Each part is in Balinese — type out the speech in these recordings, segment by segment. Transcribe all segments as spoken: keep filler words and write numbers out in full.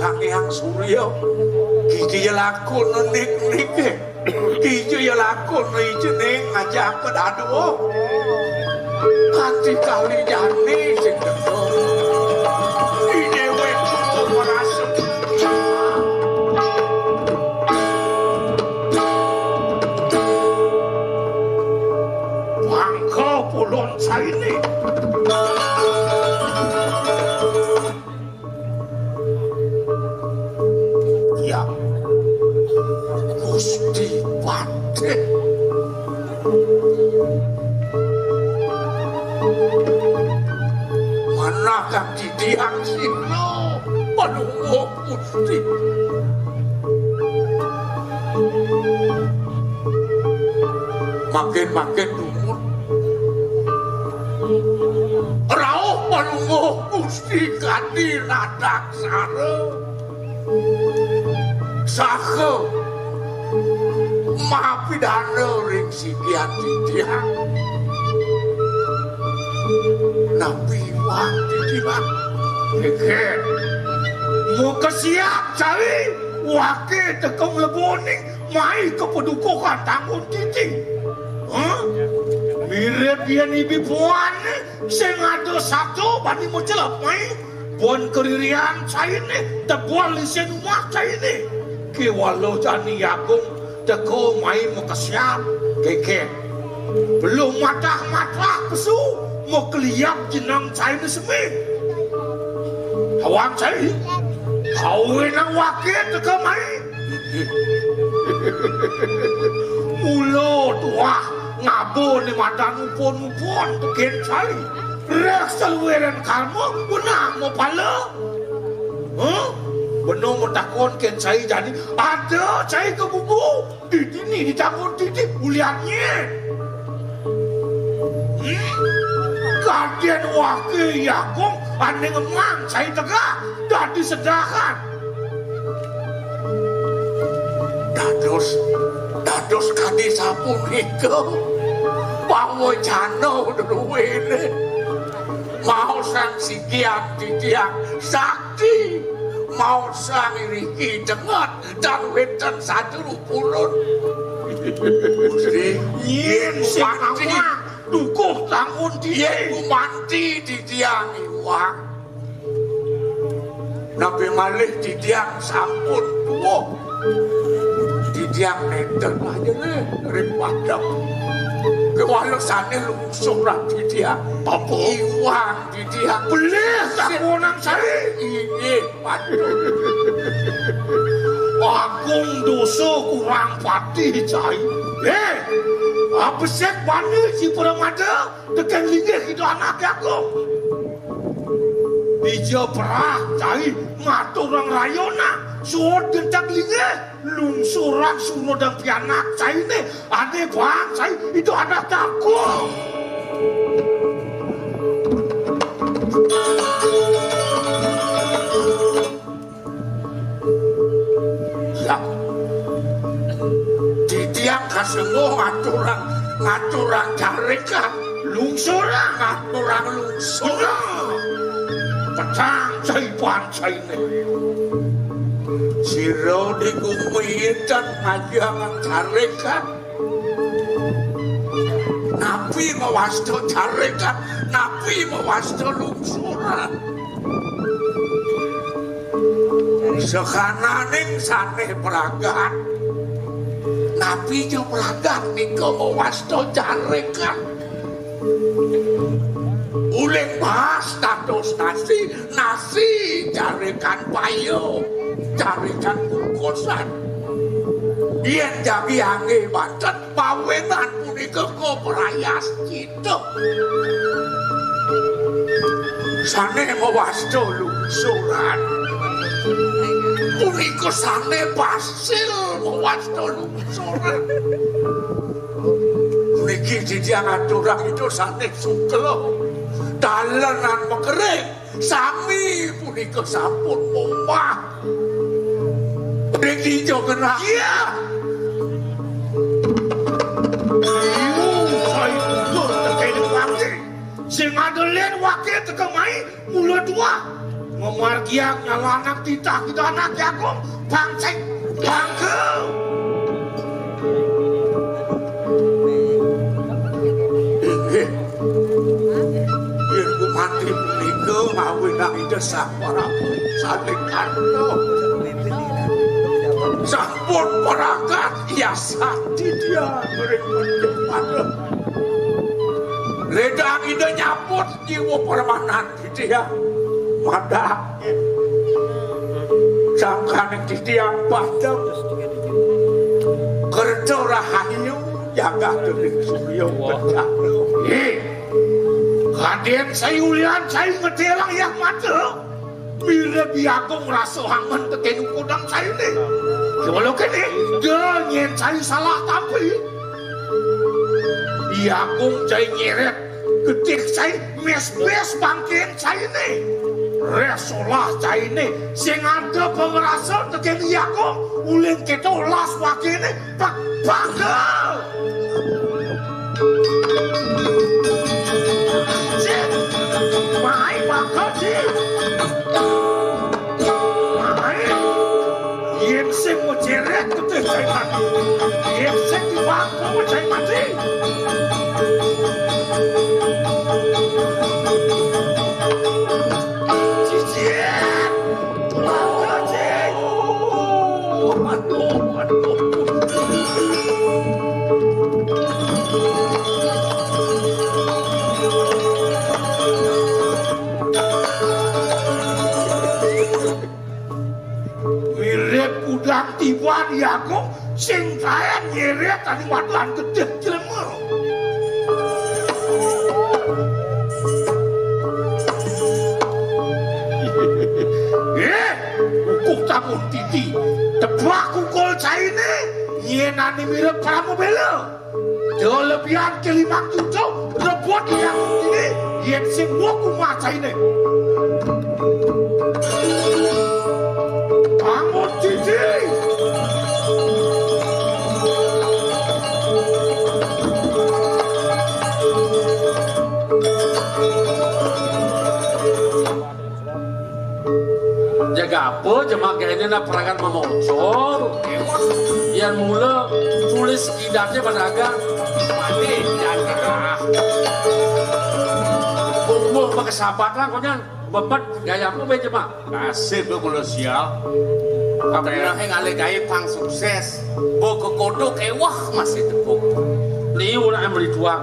Sang Hyang Surya, kija ya lakuna nik-nik, kija ya lakuna ijening ngajak pedado. Kanti kali jani sing teka. Di dewek merasa. Bangka pulon saini. Ya, Gusti Patih. Manah kang titiang sira, Palungguh Gusti. Makin-makin dumun. Rauh Palungguh Gusti kadi nadaksara. Saha mapidana ring sikian titiang. Napi iwang titiang? Kékén. Makesiab cai, waké teka nglebonin mai ka padukuhan tanggun titi. Hah? Mirib yén ibi puané sing ada sato bani macelep mai. Pun karirian cainé, tebon lisin umah cainé. Kéwala jani agung teka mai makesiab, kékén. Belum matah-matah pesu, makeliab jeneng cainé semi. Awang cai, awinang waké teka mai. Mula tuah ngaba né madan upun-upun tekén cai. Réh saluiran karma wenang mapala. Huh? Bena matakon kén cai jani, ada cai ka bubu. Di dini di tanggun titi ulian nyén. Hmm? Kadén waké agung ané ngemang cai tegak dadi sedahan. Dados, dados kadi sapunika pawecana druéné. Maosang sikian titiang sakti, maosang iriki denget tan wénten saderu pulun. Gusti, yén sing mati, awang dukuh tanggun titi. Yén mati titiang iwang. Napi malih titiang sampun tuwuh. Titiang nénten aja né ring padem. Kéwala sané lungsuran titiang. Apa? Iwang titiang. Pelih sakuanang sari. Inggih, patut. Agung dosa kurang patih, cai. Eh, abesik bani si pramada tekén linggih kita anak agung. Dija perah cai ngaturang rayona, suud gentak linggih, lungsuran suno dan pianak cainé, ané bang cai itu anak takut. Ya. Titiang kasengguh ngaturang, ngaturang carikan. Lungsurang. Ngaturang lungsur. Petang cai pancainé. Sira di gumi tan ngajiang carikan. Napi mawasta carikan? Napi mawasta lungsuran? Sakananing sané pragat. Napi ja pragat nika mawasta carikan? Uling baas dados nasi, nasi carikan payu, carikan kukusan. Yén jagi anggé banten, pawinan punika kaprayascita. Sané mawasta lungsuran. Punika sané pasil mawasta lungsuran. Niki titiang aturang ida sané sukla. Dalenan makering. Sami punika sampun momah. Ring dija genah. Iya. Iu sai mundur tekén pangé. Sing ada lén waké teka mai mula tuah. Mamargiang nyalanak titah kita anak Agung, pancing bangga. Inggih. Yen bupati punika ngawinang Ida Sang Prabu sané karya. Sampun pragat yasati dia mripun jempada. Ledang Ida nyaput jiwa permanan. Titiang madhep. Sangkaning titiang padhep. Kerta rahayu jagat dening surya pecah. Ih, Raden Sayulian saya ngedelang yang mata. Bila biagung rasa hangen tekenu kodang saya ni. Kalau kene, dia nyen saya salah tapi. Biagung saya nyeret. Gedhe cai mes-mes bangkeng caine. Resolah caine sing ada pangrasa tekén Yakum, ulin keto las wakene bak-, bakal. Cik, mai bakal, Cik. Mai. Yen sing mejeret ketih cai mati. Yen sing dibangkung cai mati. Cicit. Waduh, cing. Waduh, waduh. Mirip kudang tiban ya kok sing kaen nyirit anu maduan gedhe jelema. Eh, kukuh tamun titi, tebak kukul caine, nyenani mirip Pramubela. Dolebihan kelimang tujuh, rebut yang ini, yen sing wong kumacaine. Bangun, Didi! Jaga apa jemak kene nak perangan mamocor? Yang mula tulis kidatnya pada agak mati dan gerah. Bumbuh pakai sabat lah konyang. Bebet gaya apa be jemak? Nasib tu mula sial. Tapi nak ngalih gaib pang sukses. Bo ke kodok ewah masih tepuk. Liu nak yang beli tuak.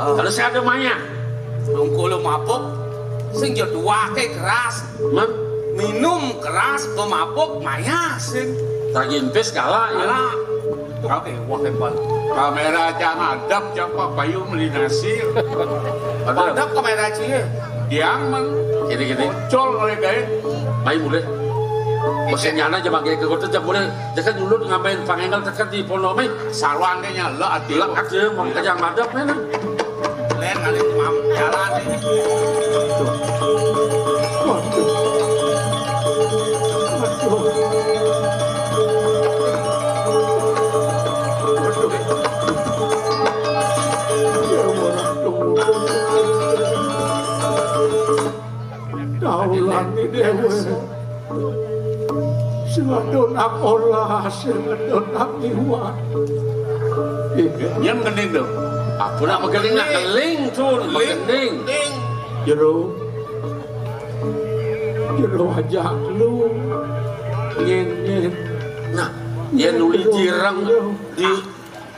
Ah. Kalau saya ada maya. Tungkul mabuk. Sing yo tuake keras. Mah? Minum keras, pemabuk, maya sing. Tagimpis kalah ya. Kalah. Oke, wah hebat. Kamera aja ngadap, siapa Bayu meli nasi. Ada. Ngadap kamera cie. Diang mang. Gini-gini. Muncul oleh gaib. Bayu boleh. Mesin nyana aja pakai ke kota aja boleh. Jangan dulu ngapain pangengkel tekan di pondok mai. Saruan dia nyala ati. Lah ada mau kejang madep mana. Len kali mam jalan ini. Taulani dewe. Sing adon akolah, sing adon akiwan. Iya. Nyem gending tuh. Aku nak menggending, nak keling tuh, menggending. Jero. Jero aja lu. Nyen, nyen. Nah, yen uli dirang di,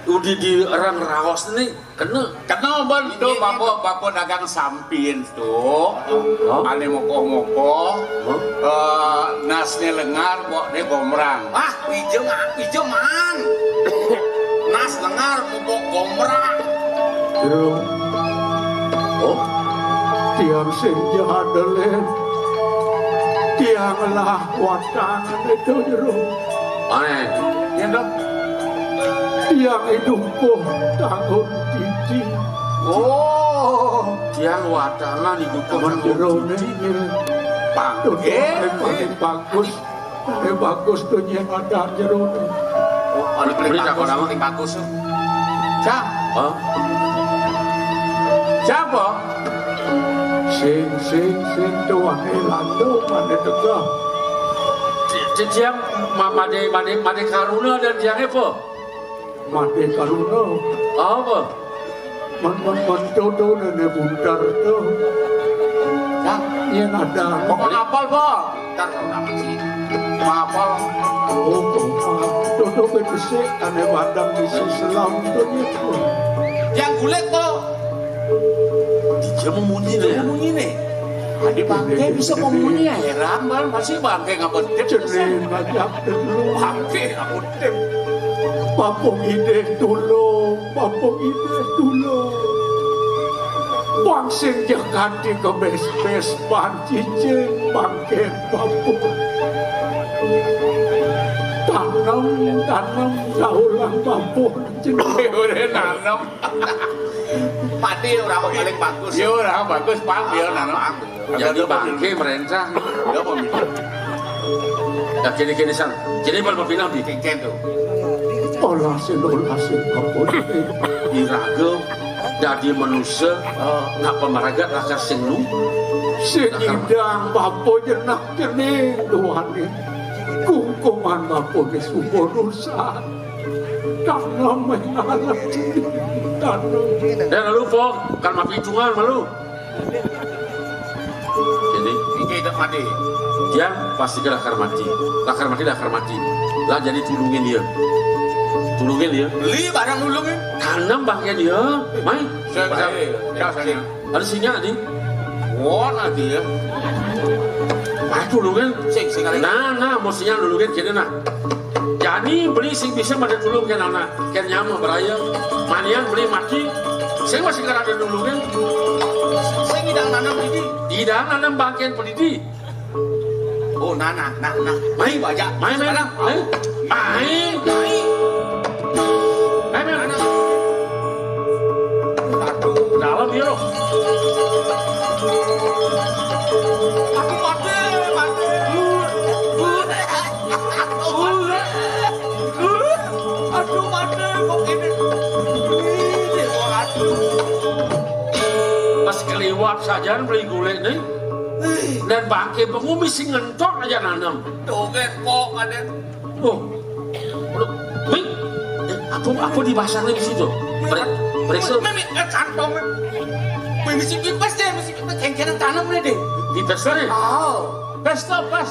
udi dirang raos nih. Kena. Kena ban tu bapa, bapa dagang sampin tu. Hah? Ane mokoh-mokoh. Hah? Eh, nasne lengar, bokne gombrang. Wah, pijeman, pijeman. Nas lengar, mupuk gombrang. Bro. Oh? Tiang sing jahat, Len. Tiang lah watang itu, Jero. Ae. Yen to? Tiang iduh tanggung titi. Oh, tiang watangan iduh tanggung titi. Pangke. Paling bagus. Paling bagus to nyen ada jerone. Oh, anu paling bagus, paling bagus. Siapa? Hah? Siapa? Sing, sing, sing, tuane lantung, mane tegah. Ciciang, ma-, made, made, made karuna dan tiange apa? Made karuna. Apa? Men, men, men, tutu nene buntar tu. Nah, yen ada. Pokok apal, Pak. Ntar orang sih. Mapal. Oh, kok tutu besik, ane wadang bisi selam tu ni. Yang kulit, Pak. Dia mau munyi deh. Dia mau munyi nih. Tadi bangke bisa mau munyi ya, heran, Bang. Masih bangke ngabetip. Cenin aja dulu. Bangke ngabetip. Bapung idih tulung, bapung idih tulung. Wang sing jagati kebes-bes, pancicing bangke bapung. Tanem, tanem, daulang bapung. Udah nanem. Padi orang paling bagus. Ya, orang bagus, Pak. Ya, nanem. Jadi bangke merencang. Ya, Pak. Ya, kene-kene san. Kene bal pinang di kengken tu. Olah sin, olah sin, ampun. Iraga dadi manusa, ngapa maragat lakar sing nu? Sing idang bapa jenak jening tuane. Kungkungan bapa ke suba rusak. Tanam, tanam. Ya, lalu, Pok, kan mapi hitungan malu. Jadi, iki tak mati. Dia pasti ke lakar mati. Lakar mati, lakar mati. Lah jadi tulungin dia. Tulungin dia. Beli barang tulungin. Tanam bangke dia. Mai. Saya, barang. Saya, saya. Ada sinyal, Di. Wah, nanti ya. Mai tulungin. Sing, sing ada. Nah, nah, mau sinyal dulu kan, kene nah. Jani beli sing bisa pada tulung kan anak. Ken nyama baraya. Manian beli mati. Sing masih kada ada dulu kan. Sing idang nanam didi. Idang nanam bangken pedidi. Oh, nah, nah, nah, nah. Mai baja. Mai, mai. Sekarang. Mai. Mai. Mai, mai. Mana? Aduh, dalam ya, loh. Aku mati, mati. Aduh, mati, kok ini? Ini, kok aduh. Pas keliwat saja beli gulai nih. Dan bangke pengumis sing ngentot aja nanem. Tuh, kan, kok ada. Oh. Wih, eh, apa, apa di pasar nih di situ? Periksa. Mami, eh, kantong. Wih, mesti bebas deh, mesti bebas. Kengkenen tanam nih deh. Di pasar ya? Oh. Pesta pas.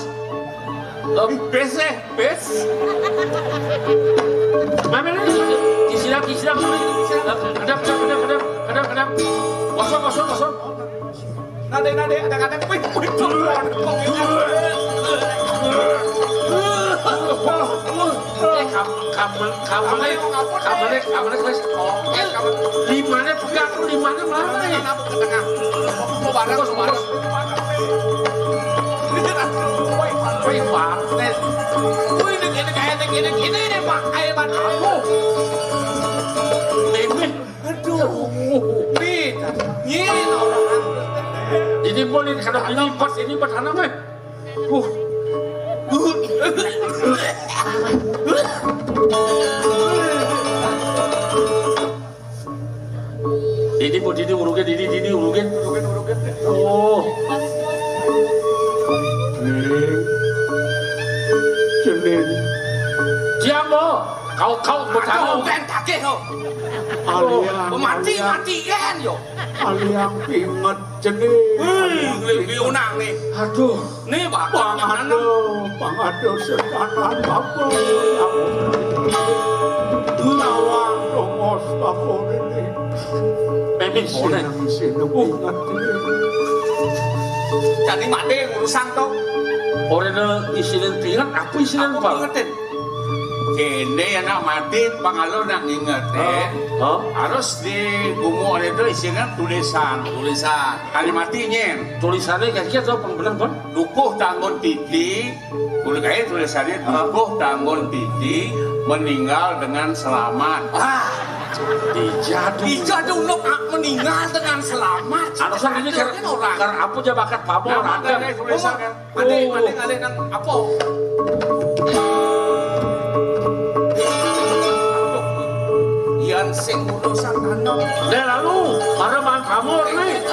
Pes, eh, pes. Mana nih? Kisirak, kisirak, kisirak. Kedap, kedap, kedap, kedap, kedap, kedap. Kosong, kosong, kosong. Nade, nade, ada, ada. Wih, wih, tuh. Eh, kam-, kamel, kamel, kamel, kamel, wes. Limane pegat, limane mana nih? Ke tengah. Mau bareng, mau bareng. Wih, wih, wih, ini, ini, ini, ini, ini, Pak, ayo, Pak. Aku. Ini. Aduh. Ini orang. Ini boleh, kalau ini pas, ini pas, anak, eh. Uh. Didi, Bu Didi, uruge, Didi, Didi, uruge. Uruge, uruge. Oh. Ning. Cening. Diam, Bu. Kau, kau bertamu. Aduh, ben kaki, kau. Aliang, mati, aliang. Matian, yo. Aliang pinget cening. Wih, lebih unang nih. Aduh. Nih, Pak. Pangado, pangado setanan bapa. Lawan tongos bapa ini. Meme, sineng, sineng, ingat ini. Jadi mati urusan to. Orene isine pinget, apa isine, Pak? Ingetin. Kene anak mati, pangalo nak nginget, eh. Hah? Harus di gumuk itu isine tulisan. Tulisan. Kali mati nyen. Tulisannya kayak gitu, apa bener, Bang? Dukuh tanggun titi, kulit air tulisannya, "Dukuh tanggun titi meninggal dengan selamat." Ah, dijadu. Dijadu nok, ah, meninggal dengan selamat. Harusnya ini kan orang. Karena apa aja bakat pabor. Nah, ada. Ada tulisan kan. Ada, ada, ada nang apa? Yan Sing urusan tanam. Deh lalu, para mangkamur nih.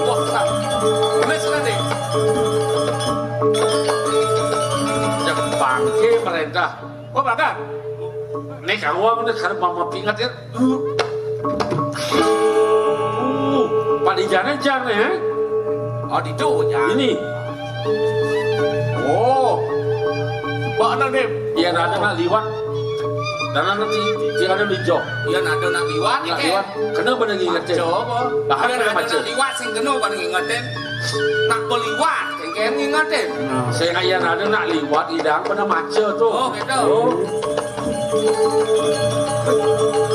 Wah, wis lah, Dik. Cek bangke merintah. Kok bakal? Nih kamu apa nih karep mama pingat ya? Uh, padijané jang nih, eh? Oh, ditu, jang. Ini. Oh. Mana nih? Iya, ada nak liwat. Dan nanti dia ada di jok. Iya, ada nak liwat, nak liwat. Kenapa nih ngingetin? Coba. Bahkan ada macet. Liwat sing kena pada ngingetin. Nak beliwat, sing kena ngingetin. Nah. Saya ayah ada nak liwat, idang pernah macet tuh. Oh, gitu. Oh.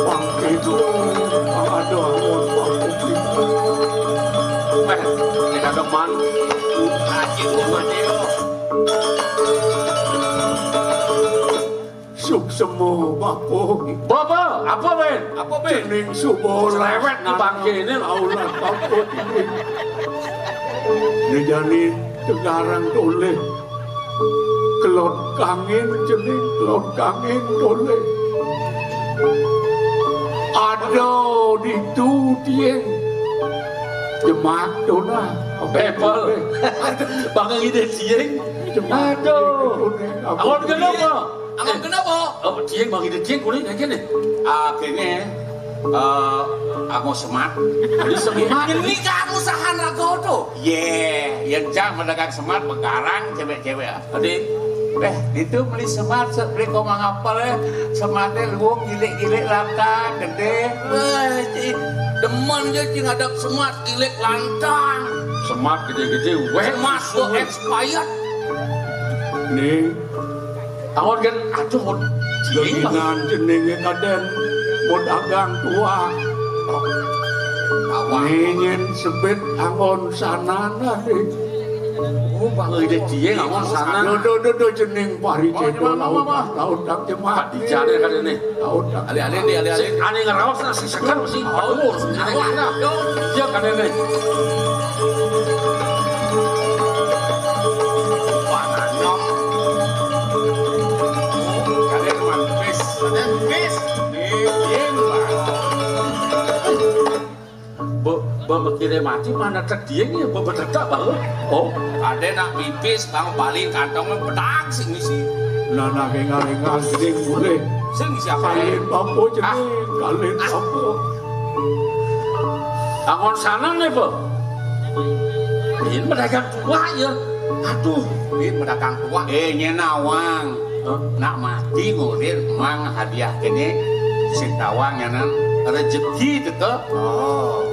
Pang itu, pang ada, pang itu. Eh, ini ada man. Aji, mati lo. Suksema, Bapa. Bapa, apa, Ben? Apa, Ben? Cening suba. Cerewet di bangke ini. Aulan, Bapa, cening. Ini jani tegarang toleh. Kelon kangin cening, kelon kangin toleh. Ada ditu tiing. Jemak dona. Bepel. Bang ide tiing. Jemak. Aduh. Awan kenapa? Awan kenapa? Oh, tiing bang ide tiing kulit aja nih. Ah, kene, eh, aku semat. Jadi semat. Ini kan usahaan raga tuh. Ye, yang jang mendagang semat begarang cewek-cewek. Adi, eh, itu beli semat, se-, beli kok ngapal ya. Sematnya luwung gilik-gilik lantang, gede. Wah, ci, demen je ci ngadep semat gilik lantang. Semat gede-gede, weh. Semat kok expired. Nih, Awan kan, aduh, mun tiing, Bang. Geginan jenenge kaden, mun dagang tuak. Awak. Ngenyen sebet angon sanana, deh. Oh, Bang, ide tiing angon sanana. Do, do, do, do, jeneng pari. Oh, cedol, mama, mama. Laut, laut, tak jemak. Pak Dijane kan ini. Laut, tak. Alih-alih, deh, alih-alih. Sing ane ngeraos, nah, sing seger, sing baur, sing ane. Awak, enak. Yo. Iya, kan ini. Wah, nanyong. Kalian mantis. Kalian bis. Diin, Bang. Be, be, be kire mati mana tek dieng ya, be, be tetek baru. Oh. Ada nak pipis, Bang, balik kantong pedang sing ngisi. Nah, nah, kengal-kengal, gede mulai. Sing ngisi apa? Kalin bambu jadi, ah, kalin bambu. Angon sana nih, be. Ini pedagang tua ya. Aduh, ini pedagang tua. Eh, nyenawang. Hah? Nak mati ngulir mang hadiah kene sing tawang nyanan rezeki teka. Oh.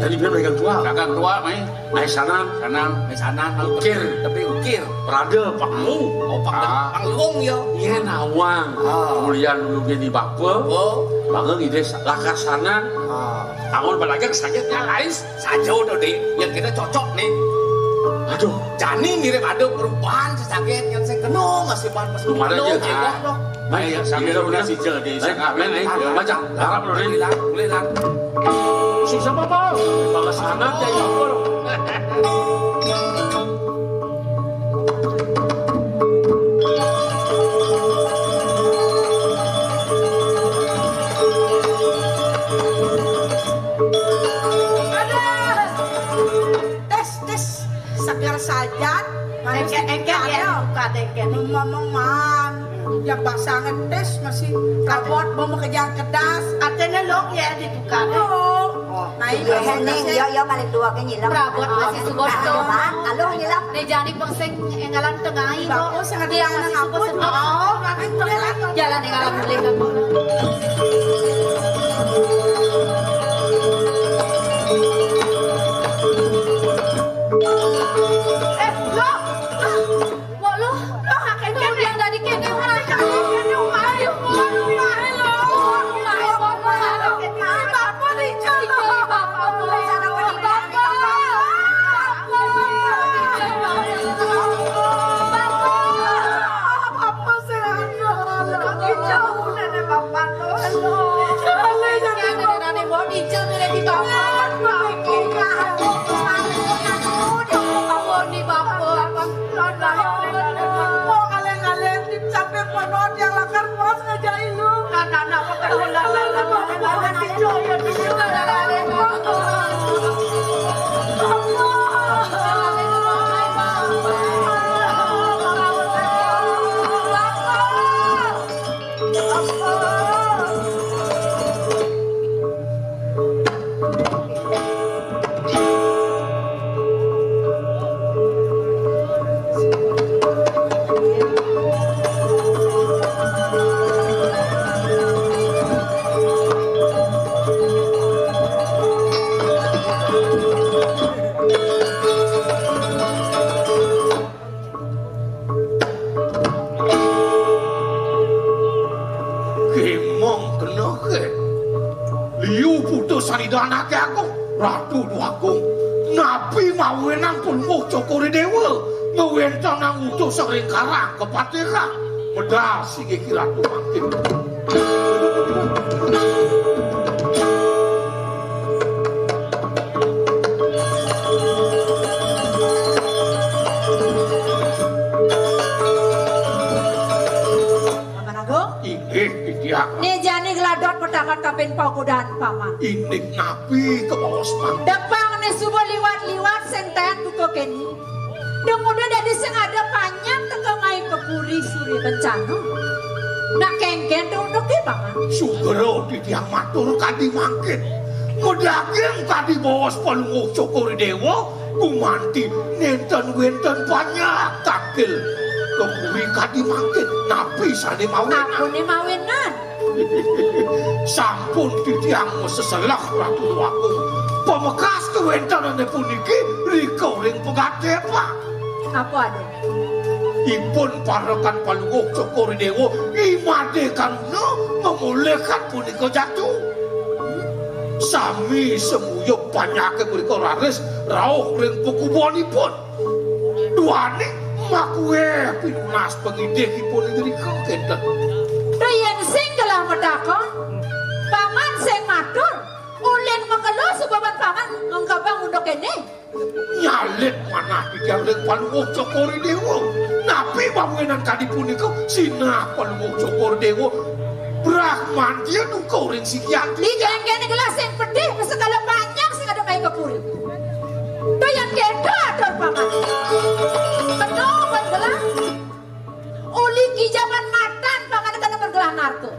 Jadi dia dagang tua. Dagang tua, mai. Mai sana. Sana, mai sana. Ukir. Tapi ukir. Prada, panglu. Oh, pang-, ah, pangluung ya. Yen awang. Ah. Kemudian dulu gini bapa. Oh. Bangun ide sa-, lakar sana. Ah. Bangun berdagang saja ya, lain. Saja udah, Dik. Yang kita cocok nih. Aduh. Jani mirip ada perubahan sesaget yang saya kenal masih ban masih. Kemarin kenal, aja, cewek, ah, dong. Ayo, sambil udah si jadi. Ayo, main, ayo. Baca. Harap lo, Dik. Boleh lah, boleh lah. Sing sama, Bang. Balas anak ya, ya, Bang. Aduh. Tes, tes. Seger sajan. Engke, engke, ya, buka, engke. Ngomong-ngomongan. Ya, basang tes masih. Rabot, mau kejar kedas. Artinya lo ya dibuka. Oh. Nah, ini Ning, yo, yo, paling tua ke nyilang. Prabot masih suba to. Halo, nyilang. Dejani pengsing enggalan tengai, kok. Dia masih suba to. Oh, jalan enggalan mulai, Bang. Eh, lo. Wah, lo, lo, kakek, kakek. Yang dari kakek, kakek, kakek, kakek, kakek, kakek, lo. Kakek, kakek, kakek, kakek, bapak, bapak, bapak, bapak, bapak, bapak, bapak, bapak, bapak, bapak, bapak, Danake aku, Ratu Dwagung. Napi mawinan Palungguh Cokor I Dewa ngwentenang utus ring Karang Kapatihan? Medal sigi Ki Ratu mangkin. Paman Agung. Inggih, titiang. Né jani gladot matakon kapin paukudan, Paman. Indik napi kabaos, Mang? Depang né suba liwat-liwat sing taén buka kéné. Dumuda dadi sing ada panjak teka mai ka Puri Surya Kencana. Nah, kénkén to unduké, Paman? Sugra titiang matur kadi mangkin. Madaging kadi baos Palungguh Cokor I Dewa, gumanti nénten wénten panjak tangkil ka puri kadi mangkin. Napi sané mawinan? Apané mawinan? Sampun titiang maseselah, Ratu Dwagung. Pamekas kawéntenané puniki rika ring pegaté, Pak. Apa ada? Ipun parekan Palungguh Cokor I Dewa I Madé Karuna mamolihang punika jatu. Sami semuyug panjaké punika raris rauh ring pakubuanipun. Duaning makuéh pinunas pangidihipun irika kénten. Yén sing gelah matakon, Paman sing matur, ulin makelo subaban Paman ngengkebang unduk kéné. Nyalit manah titiang ring Palungguh Cokor I Dewa. Napi mawinan kadi punika? Sinah Palungguh Cokor I Dewa brahmantia duka ring sikian. Di kénkén gelah sing pedih, sekala panjak sing ada mai ka puri. To yén kéto atur Paman. Kena ban gelah. Uli kijaban matan Paman kena ban gelah narka.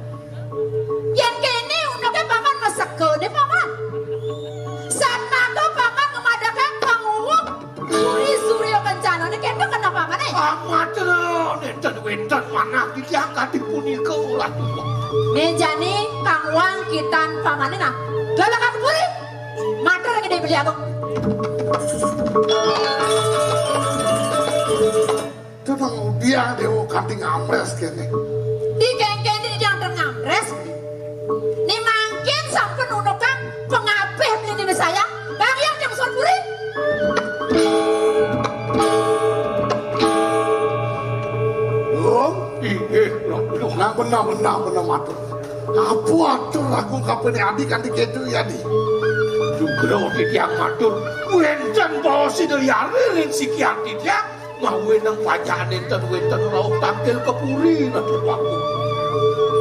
Yén kéné unduké Paman maseka né Paman. Satmaka Paman ngamadakang panguwung Puri Surya Kencana né kéto kena Paman, eh. Amat nénten wénten manah titiang kadi punika, Ratu. Né jani kang wang kitan Pamané nah. Galakang puri. Matur ring Ida Beli Agung. Tenang, dia dewa kanti ngamres kéné. Di kénkén di yang ngamres. Né mangkin sampun undukan pangapih beli né sayang. Bang yang jam puri. Lung, inggih, lung. Nah, benar, benar, benar matur. Apa atur aku kapene adi kanti kéto ya, Di? Sugra titiang matur, wénten baos Ida Hyang ring sikian titiang, mawinan panjak nénten wénten rauh tangkil ka puri, Ratu Paku.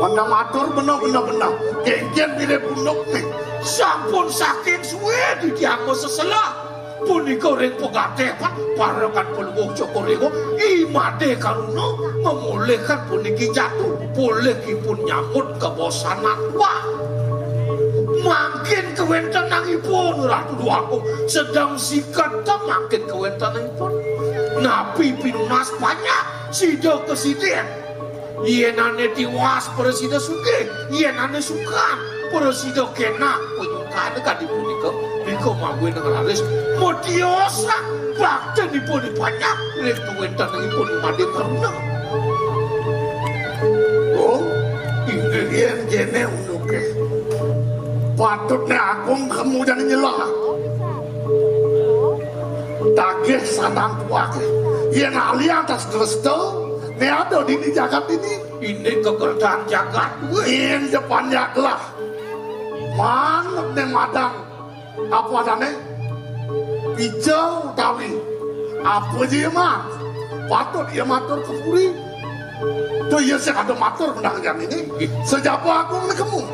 Benar matur, benar, benar, benar. Kénkén bilih punduk né. Sampun saking sué titiang maseselah. Punika ring pegateh, Pak, parekan Palungguh Cokor I Dewa, I Madé Karuna, mamolihang puniki jatu, polihipun nyambut kabaosan tuah. Mangkin kawéntenanipun, Ratu Déwagung, sedeng siketa mangkin kawéntenanipun. Napi pinunas panjak, sida kasidin. Yén ané tiwas prasida sugih, yén ané sukan prasida kénak panyukan kadi punika, nika mawinan raris matiosan baktinipun I Panjak ring kawéntenanipun I Madé Karuna. Oh, inggih yén kéné unduké. Patutné Agung kemu jani nyelah. Tagih sanang tuah. Yén alian tas dresta, né ada dini jagat dini. Indik kegertahan jagat. Yén Jepang jagat lah. Manut né madang. Apa adané? Pica utawi apa ja, Mas? Patut ia matur ka puri. Tuh, ia sing ada matur menang jam ini. Ih. Sejaba Agung né kemu.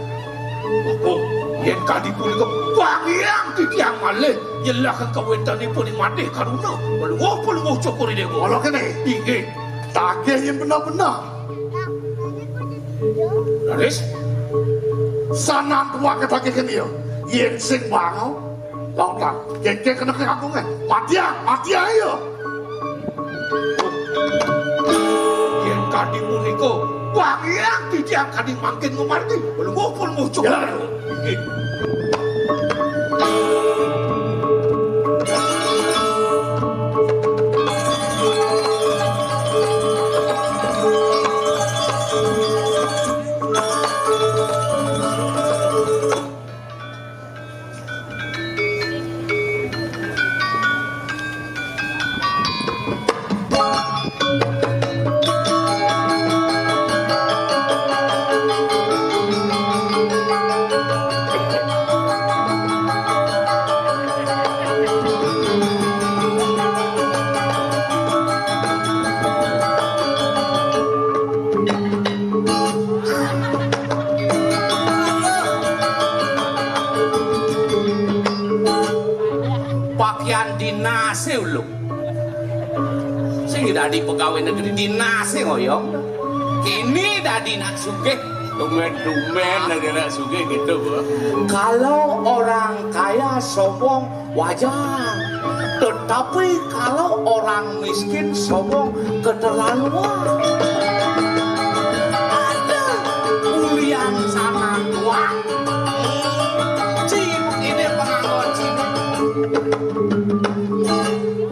Oh, yén kadi punika, pangiang titiang malih nyelahang kawéntenanipun I Madé Karuna. Palungguh, Palungguh Cokor I Déwa. Mula kéné. Inggih. Tagih yén bener-bener. Raris. Sanang tuah katagih kéné ya. Yén sing bangun. Lautang, kéngkén kena kangkungé. Matiang, matiang ya. Yén kadi punika, pangiang titiang kadi mangkin ngamargi. Palungguh, Palungguh Cokor. Ya. Inggih. Dadi pegawai negeri dinas sih ngoyong. Kini dadi nak sugih. Tumben-tumben dadi nak sugih gitu, Bu. Kalau orang kaya sombong wajar. Tetapi kalau orang miskin sombong keterlaluan. Ada ulian sana tua. Cing, ini pengakuan cing.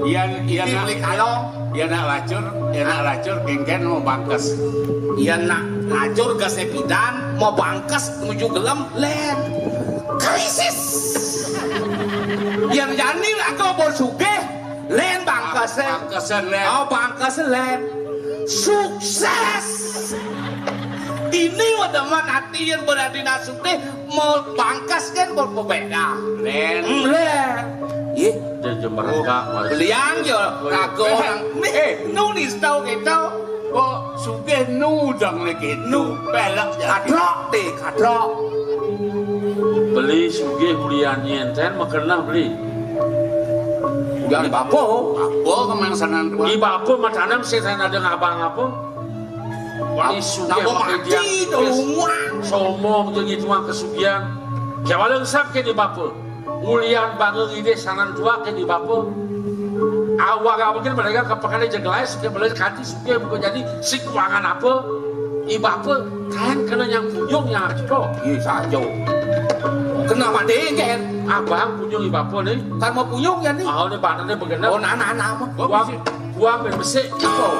Yan, yan nak, beli kalong. Yan nak lacur, yan nak lacur, kéngkén mau bangkes. Yan nak lacur ka sepidan, mau bangkes nuju gelem, lén. Krisis. Yan jani lagu mau sugih, lén bangkes, lén. Bangkesen, lén. Oh, bangkes, lén. Sukses. Ini udah mah nanti yang berani nak sugih, mau bangkes kan mau berbeda. Lén. Hmm, lén. Ih, dia jemerengkak, oh, Mas. Beliang ya, oh, iya. Lagu orang. Nih, eh, nu nih tahu kita. Kok sugih nu dang nih gitu. Nu. Pelek ya. Kadrok deh, kadrok. Beli sugih ulian nyén, ten makenah beli. Ulian bapa. Bapa kemangsanan tua. Di bapa matanem sih saya ada ngabang apa? Wah, sugih nambah mati dia. Sombong jeung itu mah kesugihan. Kéwala sak ké di bapa. Ulian bangga ngidih sanan tua ké di bapa. Awak apa ké mereka kepekane jeglais ké beli kati sugih bukan jadi si keuangan apa? I bapa kan kena yang punyung yang harus kok. Iya saja. Kena mati kan? Abang punyung i bapa nih. Kan mau punyung ya nih. Oh, ini badannya begenep. Oh, nah, nah, nah, apa? Gua Uang besi. Apa?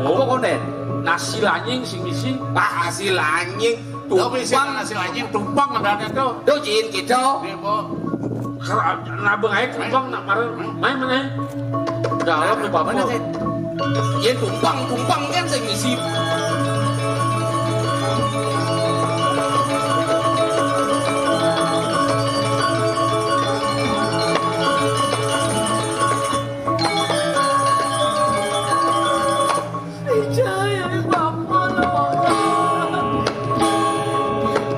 Oh. Apa konen? Nasi lanying sing misi. Ah, nasi lanying. Tuh, bisi tumpang. Nasi lanying, tumpang ada ada tuh. Tuh, jin gitu. Nih, Bu. Kalau nabung aja tumpang nak marah. Main mana? Dalam nih, Bapak. Mana, Ken? Jin tumpang, tumpang kan sing misi. Ijaya, Bapa, lo.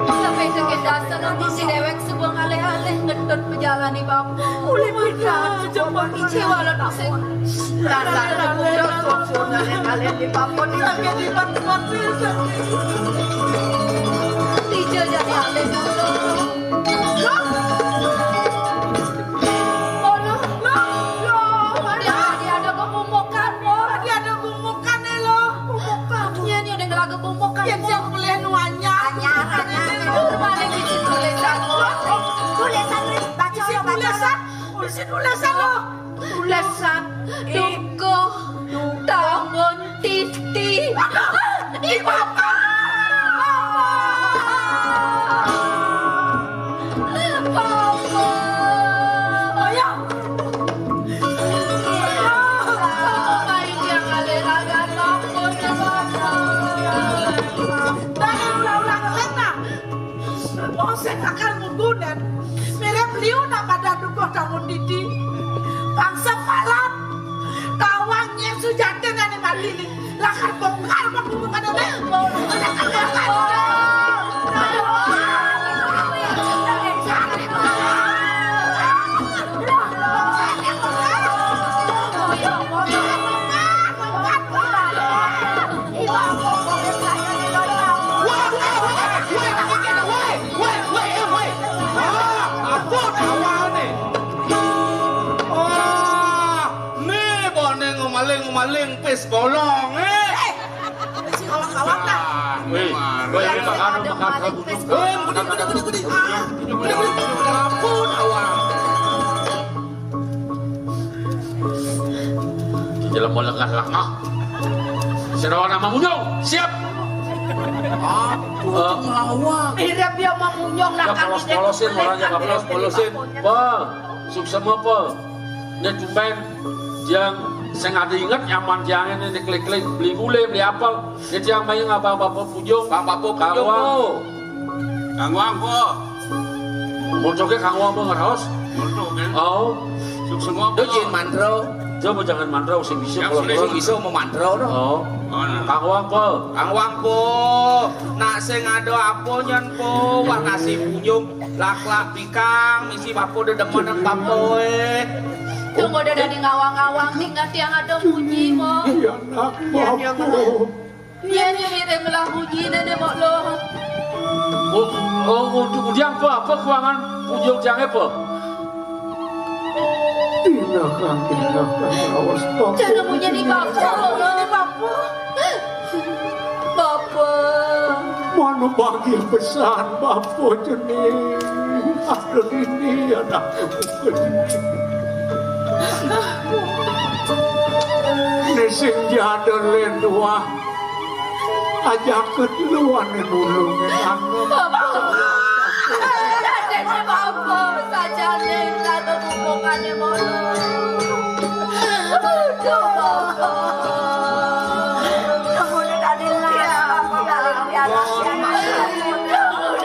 Sampai sakit dasar, nanti si dewek sebuah ngalih-alih ngedot pejalani, Bapa. Ulih pindah, coba ijai walau sing. Dasar, dasar, dasar, ngalih-alih di Bapa, di lagi di Bapa. Ijai jadi alih dulu. Oh, loh, loh, loh, ada, ada, ada gumukan, loh. Ada, ada gumukan, eh, loh. Gumukan. Iya, ini udah ngelaga gumukan, loh. Yang siap boleh nuanya. Anyar, anyar. Mana bisi tulisan, loh? Tulisan, Ri. Baca, isi loh, baca, tulisan, loh. Isi tulisan, loh. Tulisan. Dukuh. Tangun titi. Di bapa. Bapa. Ayo. Bapa, ini yang ada raga takut, Bapa. Jangan ulang-ulang, Retna. Wong sing bakal ngunggunen, mirip liu nak pada dukuh tangun titi. Bangsa palan, tawang nyén sujatin ane mati ni. Lakar bongkar pengumuman ane. Wah, wah, wah, wah, wah, wah, wah, wah, wah, wah, wah. Ah, ampun, awalne. Wah, nih, bone ngemaling-ngemaling pis bolong, eh. Eh, si kawan-kawan, nah. Ah, weh, weh, ini makan, makan, makan. Eh, budi, budi, budi, budi. Ah, budi, budi, budi. Ampun, awal. Jelema lengah-lengah. Sira nama munyung, siap. Aduh, eh, mawa. Irep ya mamunyung lah. Ya, kan polos-polosin, orang ya, polos-polosin. Bang, suksema, Pak. Nya tumben, yang sing ada inget nyaman tiang ini, klik-klik, beli gulai, beli apel. Nya tiang main ngabang bapa punyung. Bang bapa punyung, Kang Wang. Oh. Kang Wang, Po. Mocoke Kang Wang mah ngeraos. Mocoke. Oh. Suksema, Po. Jin mandro. Coba jangan mandro, sing bisa. Yang kalau sudah sing bisa mau mandro, no. Oh. Oh, nah. Kang Wang, Po. Kang Wang, Po. Nak sing ada apa nyen, Po? Wah, nasi punyung, laklak pikang, misi bapa dedemen bapa, eh. Tunggu dadi ngawang-ngawang ning nganti ada muji, Mo. Iya, nak, Iya, iya, Bapak. Iya, iya, iya, melah muji nenek, Mo, lo. Oh, oh, untuk ujian apa? Apa kuangan ujian, ujian apa? Tindakan, tindakan, awas, Bapak. Jangan muji di Bapak, Mo. Di Bapak. Bapa. Mano bahagia pisan Bapa jeneng. Aduh, ini anakku. Ini sing jada lenduah. Ajakeun luan nulungin anak. Bapa. Dadene Bapa. Sajane satu hubungane mono. Aduh, Bapa. Udah dilas, Bapa, ngalah dia.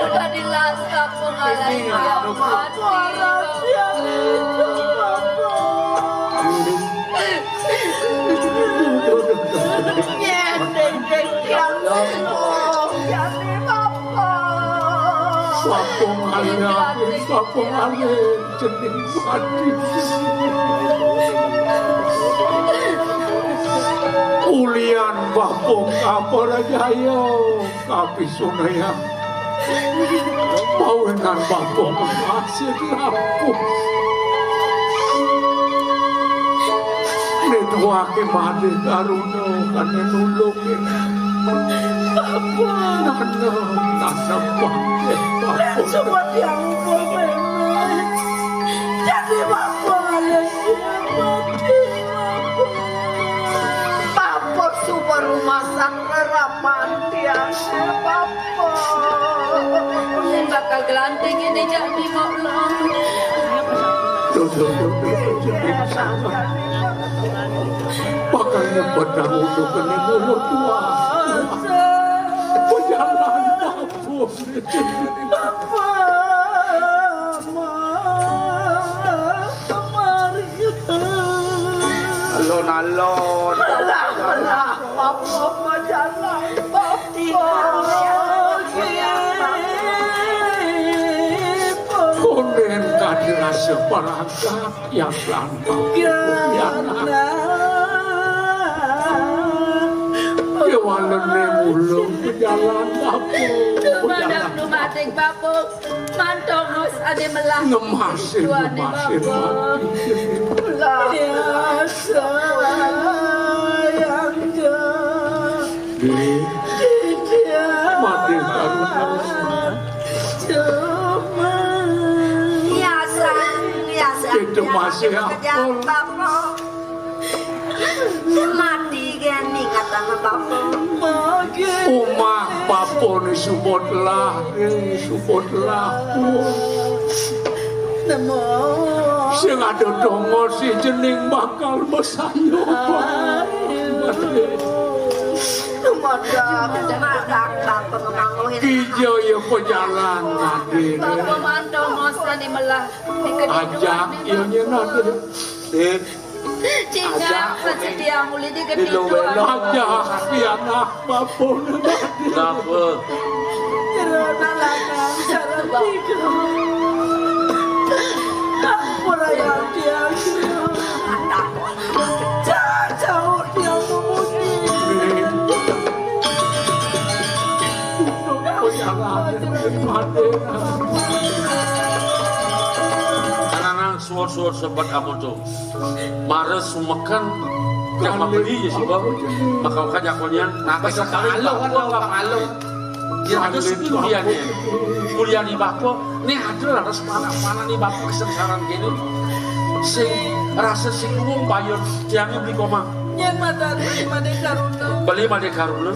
Udah dilas, Bapa, ngalah dia. Mati. Nyendeng, nyendeng, ya Allah. Ya Allah, Bapa. Bapa ngalah, Bapa ngalah. Jeneng mati. Ulian Bapa kabarajaya, kapisunayang. Pawenan Bapa masih rapuh. Neduake Madé Karuna kane nulungin. Bapa. Nana, nana, Bapa. Cuma dia lupa, Meme. Jadi Bapa ada siapa? Bapa suba rumah sakit raman tiang, Bapa. Bakal gelanting ini jadi, Bapa. Tuh, tuh, tuh, tuh, tuh, tuh. Iya, Bapa. Makanya pedang untuk kena mulut tua. Pejalan Bapa. Bapa, Ma, kemari. Alon-alon. Alah, alah, Bapa, pejalan Bapa. Konden kadirasa perangkat. Yang lantak. Ya. Kewalene mulo pejalan Bapa. Dumadang dumating Bapa. Mantongos ade melah. Ngemasi, tuane ngemasi, Bapa. Mati. Lah. Ya, sayang, ya. Di. Di dia. Mati, Bapa. Cuma. Iya, sayang, iya, sayang. Itu masih apa? Mati kan ingat sama Bapa. Omah Bapa ni suba telah, eh, suba telah. Sing ada donga si jeneng bakal besaya. Kija ya pejalan, Madé. Bapa mantongos ane melah. Ajak, iya, nyen, Adé. Eh, Cicak, ajak, setia muli di gedhe. Ajak, pianak, Bapa. Kenapa? Jero nalanan, sareng tiga. Ampun, ayah, tiang. Cacau, tiang memuji. Anak-anak, suwun-suwun, sobat amonto. Mara sumeken, jak mabeli ya, sih, Bang. Bakal kan jakonian, nah, sekali pangalo, kan, pangalo. Ya, ada sing kuliahnya. Kuliah ni Bapa, ni ada lah, harus mana-mana ni Bapa kesengsaraan gini. Sing rasa sing wong bayar, tiangnya beli koma. Yang mata ni, Madé Karuna. Beli Madé Karuna.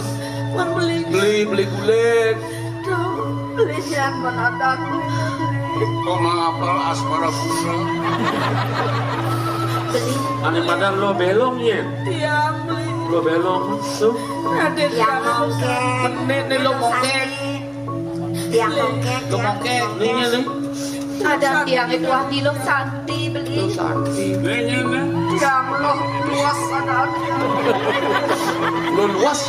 Pun beli. Beli, beli gulai. Tuh, beli siang menatap. Kok mengapal asmara pura? Beli. Ane padan lo belong, ya? Tiang beli. Lo belong, tuh. Ada tiang mongkek. Menit nih lo mongkek. Tiang mongkek, lo tiang mongkek. Nih, nih. Ada tiang itu hati lo santi beli. Lo santi. Nih, nih, nih. Tiang lo luas ada. Lo luas.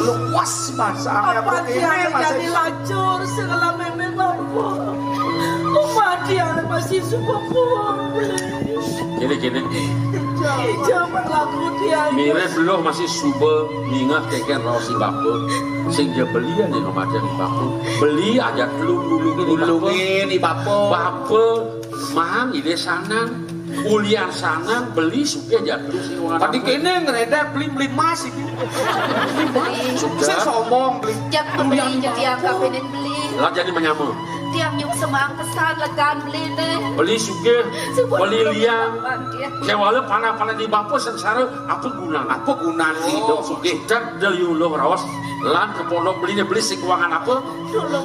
Luas masa. Apa tiang jadi lacur segala Meme Bapa. Mati anak masih suka pulang. Kéné, kéné. Jangan laku dia. Mirip lu masih suba nginget kénkén raos i bapa. Sing ja beli ané no mati i bapa. Beli aja lu dulu gini bapa. Dulu gini bapa. Bapa, mang, idé sanan. Ulian sanan, beli sugih aja lu sing wangan. Tadi kéné ngredek beli, beli emas iki. Beli emas. Sing sombong beli. Jak beli, ulian jadi angka pénén beli. Lah jadi manyama. Tiang nyuk semang pesan legan beli né. Beli sugih, beli liang. Kéwala panah-panah di bapa sengsara, apa gunan? Apa gunan? Oh, sugih. Cak deliu luh raos, lan ke pondok beli né beli sing kuangan apa? Tulung.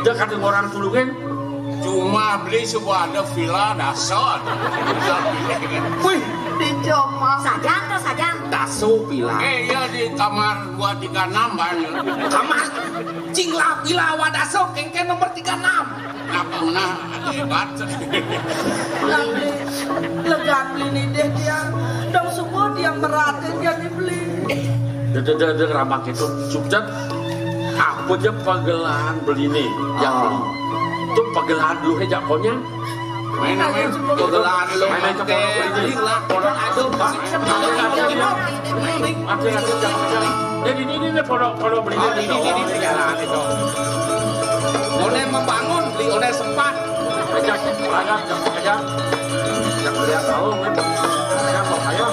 Dia kata orang tulungin. Cuma beli sebuah ada villa dasar. Wih, di Joma. Sajang tuh, sajang. Dasu villa. Eh, iya, di kamar dua tiga enam banyak. Kamar cing lah villa wadaso kénkén nomor tiga enam. Apa nah hebat. Legan beli né dia. Dong semua dia merhatiin dia dibeli. Dede, dede, dede, ramak itu. Sukses. Apa ja pagelaan beli né? Yang beli. Tuh pagelaan dulu aja konya. Main, main. Pagelaan lu. Main, main, main. Beli lah. Pondok aja, Pak. Ada, ada, ada. Ada, ada, ada. Jadi ini, ini, ini pondok, pondok beli né. Oh, ini, ini, ini, ini. Oné membangun, beli oné sempat. Aja, aja, aja. Yang lihat tahu, kan? Saya mau saya.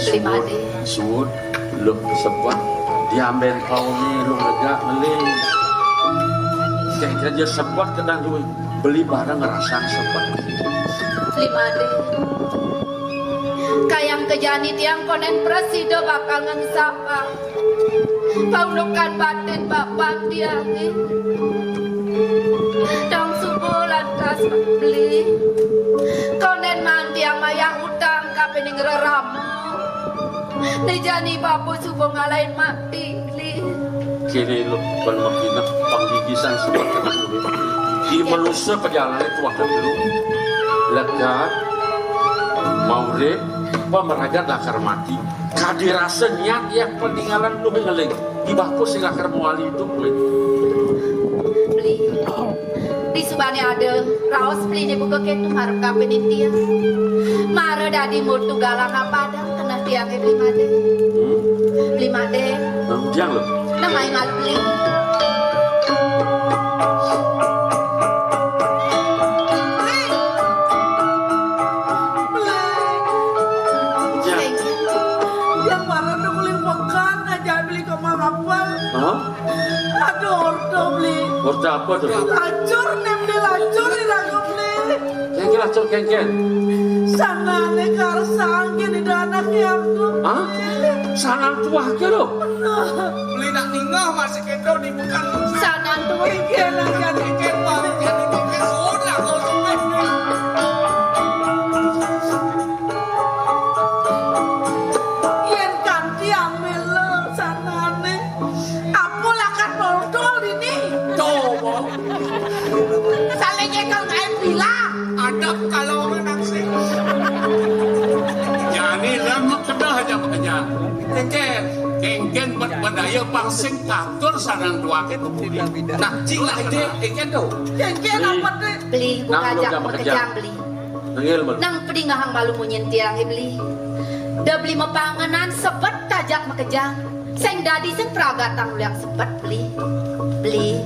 Beli Madé. Suud, lu sebet, diambén pauni, lu lega ngeling. Cék kerja sebet kedah duit, beli barang ngerasan sebet. Beli Madé. Kayang kejani tiang konén prasida bakal ngengsapang paundukan batin bapan tiangé. Dong suba lantas beli. Konén maan tiang mayah utang kapining rerama. Né jani bapa suba ngalahin mati, beli. Kéné lu ban makinep panggigisan sebet. Di manusa pajalané tuah dulu. Lega, maurip, pamragat lakar mati. Kadi rasa nyiat ya paningalan lu ngeling. Di bapa sing lakar mawali idup, wé. Beli. Di subané ada raos beliné buka kéto marep kapining tiang. Mara dadi mutu galang apadang keneh tiangé beli Madé. Hmm? Beli Madé. Nah, ujang lo. Nah, mai malu beli. Beli. Ujang. Yang mara udah mulai makan aja beli ke Mang Apel. Hah? Aduh, orta beli. Orta apa tuh? Lacur né, beli lacur di raga beli. Kénkén lacur, kénkén. Sanané karsang kéné da anak yang tuh. Hah? Sanan tuah ké lo. Beli nak ningeh masih kéto di bukan. Sanan tuah ké lah jadi. Kénkén baru jadi kénkén. Sudah, kalau sampai. Yén kanti ambil sanané. Apa lakar nodol ini? Coba. Saling nyekel kain bilang. Adab kalau orang naksir. Jani lam kena aja makanya. Kénkén, kénkén bad-, badaya pang sing katur sareng tuaké tuh. Nah, cing lah ide, kénkén tuh. Kénkén apa, Dek? Beli, buka aja makejang, beli. Nengil, Bel. Nang pedingehang malu munyin tiangé beli. Da beli mapangenan sebet tajak makejang. Sing dadi sing pragatang uliang sebet beli. Beli.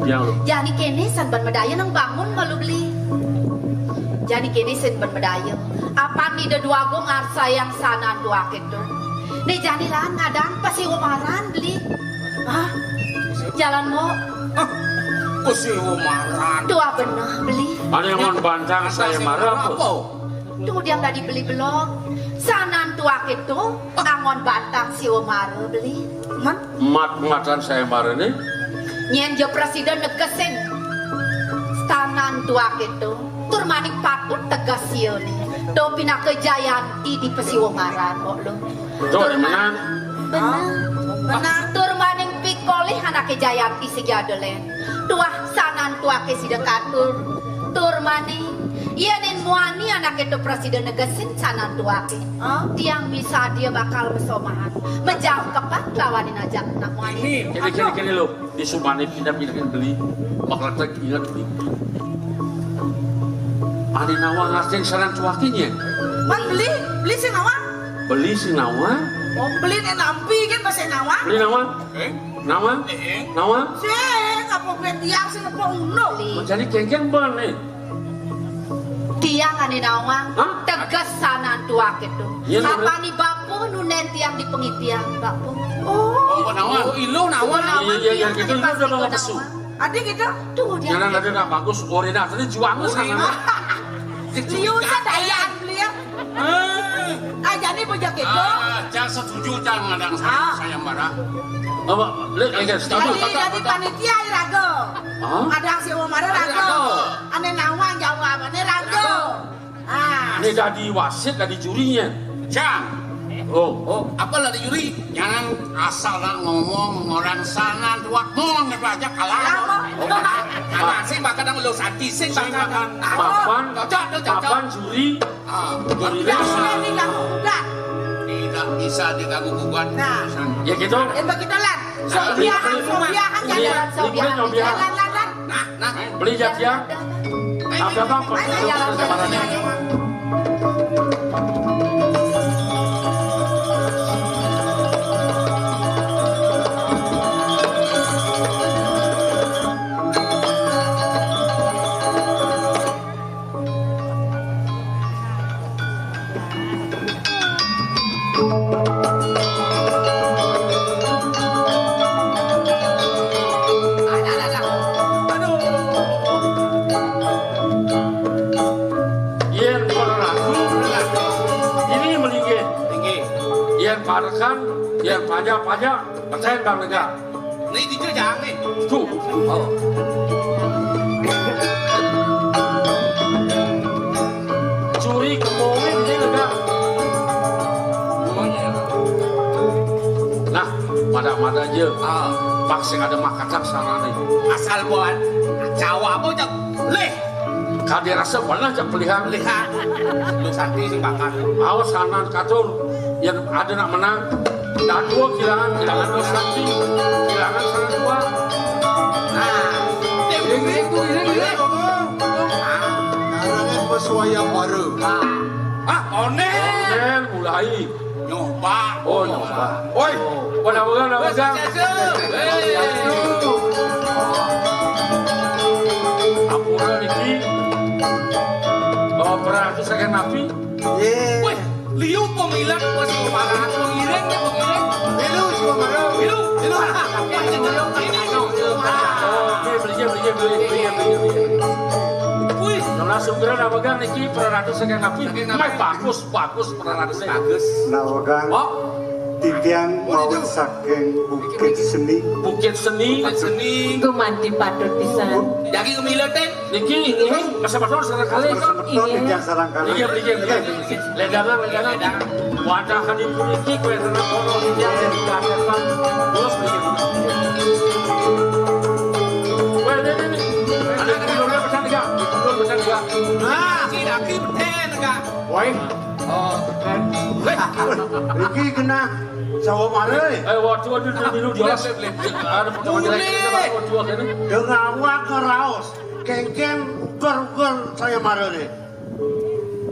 Yang lu. Jani kéné san ban madaya nang bangun malu beli. Jani kéné san ban madaya. Apan Ida Dwagung ngarsayang sanan dua kéto. Né jani lan ngadang pasiwa maran beli. Hah? Jalan mo. Hah? Pasiwa maran. Dua beneh beli. Ada yang mau bantang saya marah apa? Tuh dia dadi beli belog. Sanan tuaké to, angon batang siwa mara beli. Mat-matan sayembarané. Nyén ja prasida negesin sanan tuaké to, tur maning patut teges siané. To pinaka jayanti di pasiwa maran, kok lo. Tur maning, bener. Bener. Tur maning pikolih anaké jayanti sigi ada lén. Tuah sanan tuaké sida katur. Tur maning, yéning muani anaké to prasida negesin sanan tuaké. Tiang misadia bakal masomahan. Majangkepan lawaning ajak nak muani. Kéné, kéné, kéné lo. Di sumane pindah-pindahin beli. Bakal tak ingat beli. Ané nawang ngasih sanan tuaké nyén. Mat beli, beli sing nawang. Beli sing nawang. Oh, beli né nampi kan bahasa nawang. Beli nawang. Nawang? Nawang? Sing apa ben tiang sing apa uno. Menjadi kéngkén bené. Tiang ané nawang, teges sanan tuaké to. Iya, nawang. Apani bapa nu nén tiang di pengitian, bapa. Oh, nawang. Oh, ilu nawang. Iya, iya, iya, gitu, ilu udah bawa pesu. Adi gitu. Tuh, dia. Jangan ada nak bagus, orina tadi juang sana. Liu sadayang beli ya. Ajané bojog kéto. Ah, cang setuju cang ngadang sayembara. Apa? Lek, lek, setuju. Dadi, dadi panitia raga. Ngadang sayembara raga. Ané nawang jawabané raga. Ah. Ané dadi wasit, dadi jurinya. Cang. Oh, oh. Apa lah dadi juri? Jangan asal nak ngomong orang sana dua ngomong gitu aja kalah. Karena sing bakal lu santi sing bakal. Papan, cocok tuh, cocok. Papan juri. Ah, luar biasa. Tidak bisa diganggu gugat. Tidak bisa diganggu gugat. Nah. Ya gitu. Yang begitu lah. Sobiahan, sobiahan, jalan, sobiahan. Jalan, jalan. Nah, nah. Beli jajah. Apa bang? Ayo, jalan, jalan. Yén para ragu, ini melinggih. Inggih. Yén parekan, yén pajak-pajak, percaya bang lega. Né dijajang né. Tuh. Oh. Curi kemongin dia enggak. Nah, pada-pada aja. Ah. Pak sing ada makatak sana nih. Asal buat Jawa apa cak? Leh. Kadé rasa pernah cak pelihan. Lihat. Lu santi sing bakal. Awas kanan katur. Yang ada nak menang. Dadua kilangan, kilangan dua santi, kilangan sangat dua. Nah, tim ini tuh, ini, ini. Karena pesuaian baru. Ah, onen. Onen mulai. Nyoba. Oh, nyoba. Oi, pada orang, pada orang. Ampura niki. Bawa perang itu saya napi. Wih, liu pemilan masih kemarahan, pengiring ya pengiring. Liu cuma marah. Liu. Liu. Ini, ini, ini. Oke, beli, beli, beli, beli, beli, beli. Wih. Nah, langsung gerak apa kan niki peraratus saking napi. Saking napi. Mai bagus, bagus peraratus. Bagus. Nah, kan. Oh. Titiang mau saking Bukit Seni. Bukit Seni. Bukit Seni. Gumanti patut pisan. Jagi kemila, Teh. Niki, niki, masa betul sareng kalih. Masa betul niki sareng kalih. Iya, iya, iya. Ledangan, ledangan. Wadah hadipun niki, kue renang kono, niki, ada di kafe, Pak. Terus, niki. Weh, ini, ini. Ada di dulu, pesan tiga. Dulu, pesan tiga. Nah, si Daki, pesan tiga. Woi. Oh, kan. Iki kena Jawa Mare. Eh, waduh, waduh, dulu, dulu, jelas. Ada pertemuan jelek, kita bakal waduh, akhirnya. Dengan awak keraos. Kengkeng uger-uger saya marane.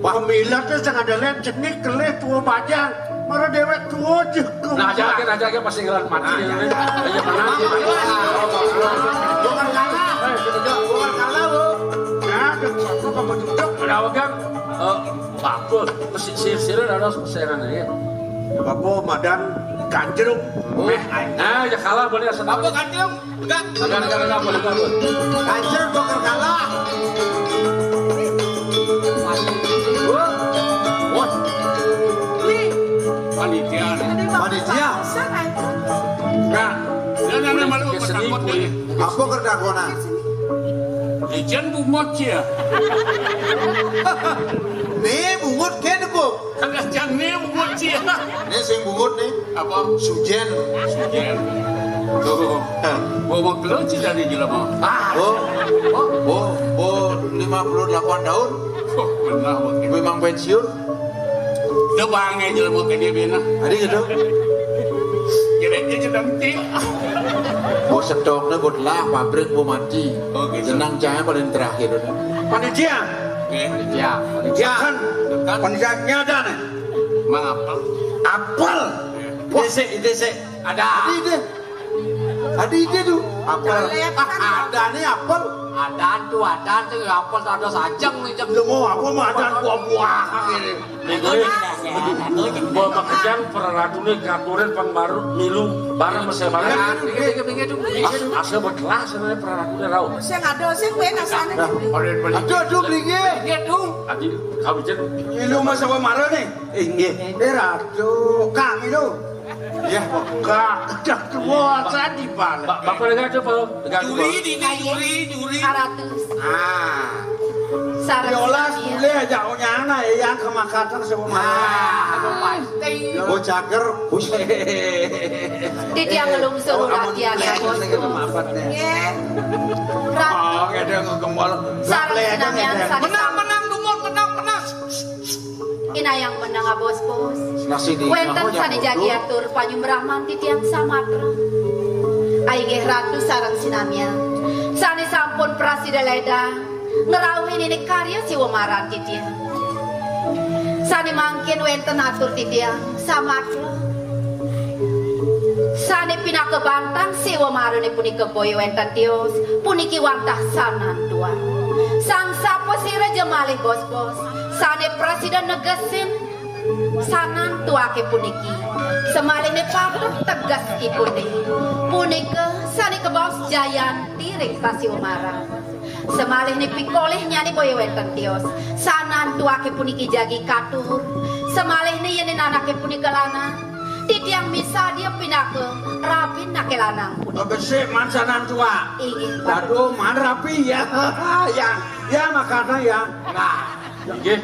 Wah, pemilat sing ada lem jenik kelih tuwa bajang. Mara dewek tuwa jek. Nah, aja, aja, aja, pasti ngelan mati. Nah, ya, ya. Iya, mana? Bukan kalah. Eh, kita jawab, bukan kalah, Bu. Ya, ada suatu kamu duduk. Ada apa, Kang? Eh, bagus. Mesti sir-sir ada persengan ya. Bapak madan ganjruk. Oh. Meh, ayo. Nah, ya kalah boleh asal. Apa ganjruk? Enggak, enggak, enggak, enggak, boleh, enggak, boleh. Ganjruk bakal kalah. Kerdagonan. Ijen bungut cia. Né bungut kén, Bu. Kagak jang né bungut cia. Né sing bungut né. Apa? Sujén. Sujén. Tuh. Gua mau keluar sih dari jelema. Ah. Oh. Oh. Oh, oh, lima puluh delapan tahun. Oh, benar, Bang. Memang pensiun. Itu bangé jelema gedé bina. Adi gitu. Jelema gedé nanti. Bos setoknya buat lah pabrik mau mati. Oh, gitu. Jenang cahaya paling terakhir udah. Panitia. Oke. Ya. Panitia kan. Kan. Panitia nyada nih. Mang apel. Apel. Wah. Dese, dese. Ada. Adi deh. Adi deh tuh. Apel. Ada nih apel. Ada tuh, ada tuh apel tuh ada sajeng nih, Jeng. Lu mau apa mau ada buah-buahan ini. Minggu ini, gua makejang peraratuné katurin pang baru milu bareng sama saya. Minggu, minggu, minggu, minggu. Asa bekelah sebenarnya peraratuné rau. Sing ada sing gue nasane. Aduh, aduh, beli. Iya, tuh. Adi, kau bicara. Milu mah sama marah nih. Inggih. Eh, Ratu, Kang Milu. Ya, Kak, udah tua tadi, Pak. Bapak dengar tuh, Pak. Dengar tuh, Pak. Juri, dini, juri, juri. Saratus. Ah. Sareng yolas sami. Boleh aja onyana ya, yang kemakatan semua. Ah, aduh, pasti. Yo, cager, buset. Titiang ngelungsur. Oh, amun rakyat, ya, bos. Ini gitu, maafan, ya. Nggih. Ratu. Oh, ngedeng kembal. Sareng sinamian, sané menang, menang, dungut, menang, menang. Inayang menang, abos-bos. Wénten sané jagi atur panyumbraman titiang samatra. Inggih Ratu sareng sinamian. Sané sampun prasida lédang ngrauhin ini karya siwa maran titiang. Sané mangkin wénten atur titiang samatra. Sané pinaka bantang siwa marané punika boya wénten tios, puniki wantah sanantua. Sang sapasira ja malih bos-bos. Sané prasida negesin sanantuaké puniki. Samalihné patut teges ipuné. Punika sané kabaos jayanti ring sasiwa maran. Samalihné pikolihnyané boya wénten tios. Sanantuaké puniki jagi katur. Samalihné yén anaké punika lanang, titiang misadia pinaka rabinaké lanang punika. Besik man sanantua. Inggih, Pak. Aduh, man rapi ya. Ya, ya makana ya. Nah. Inggih.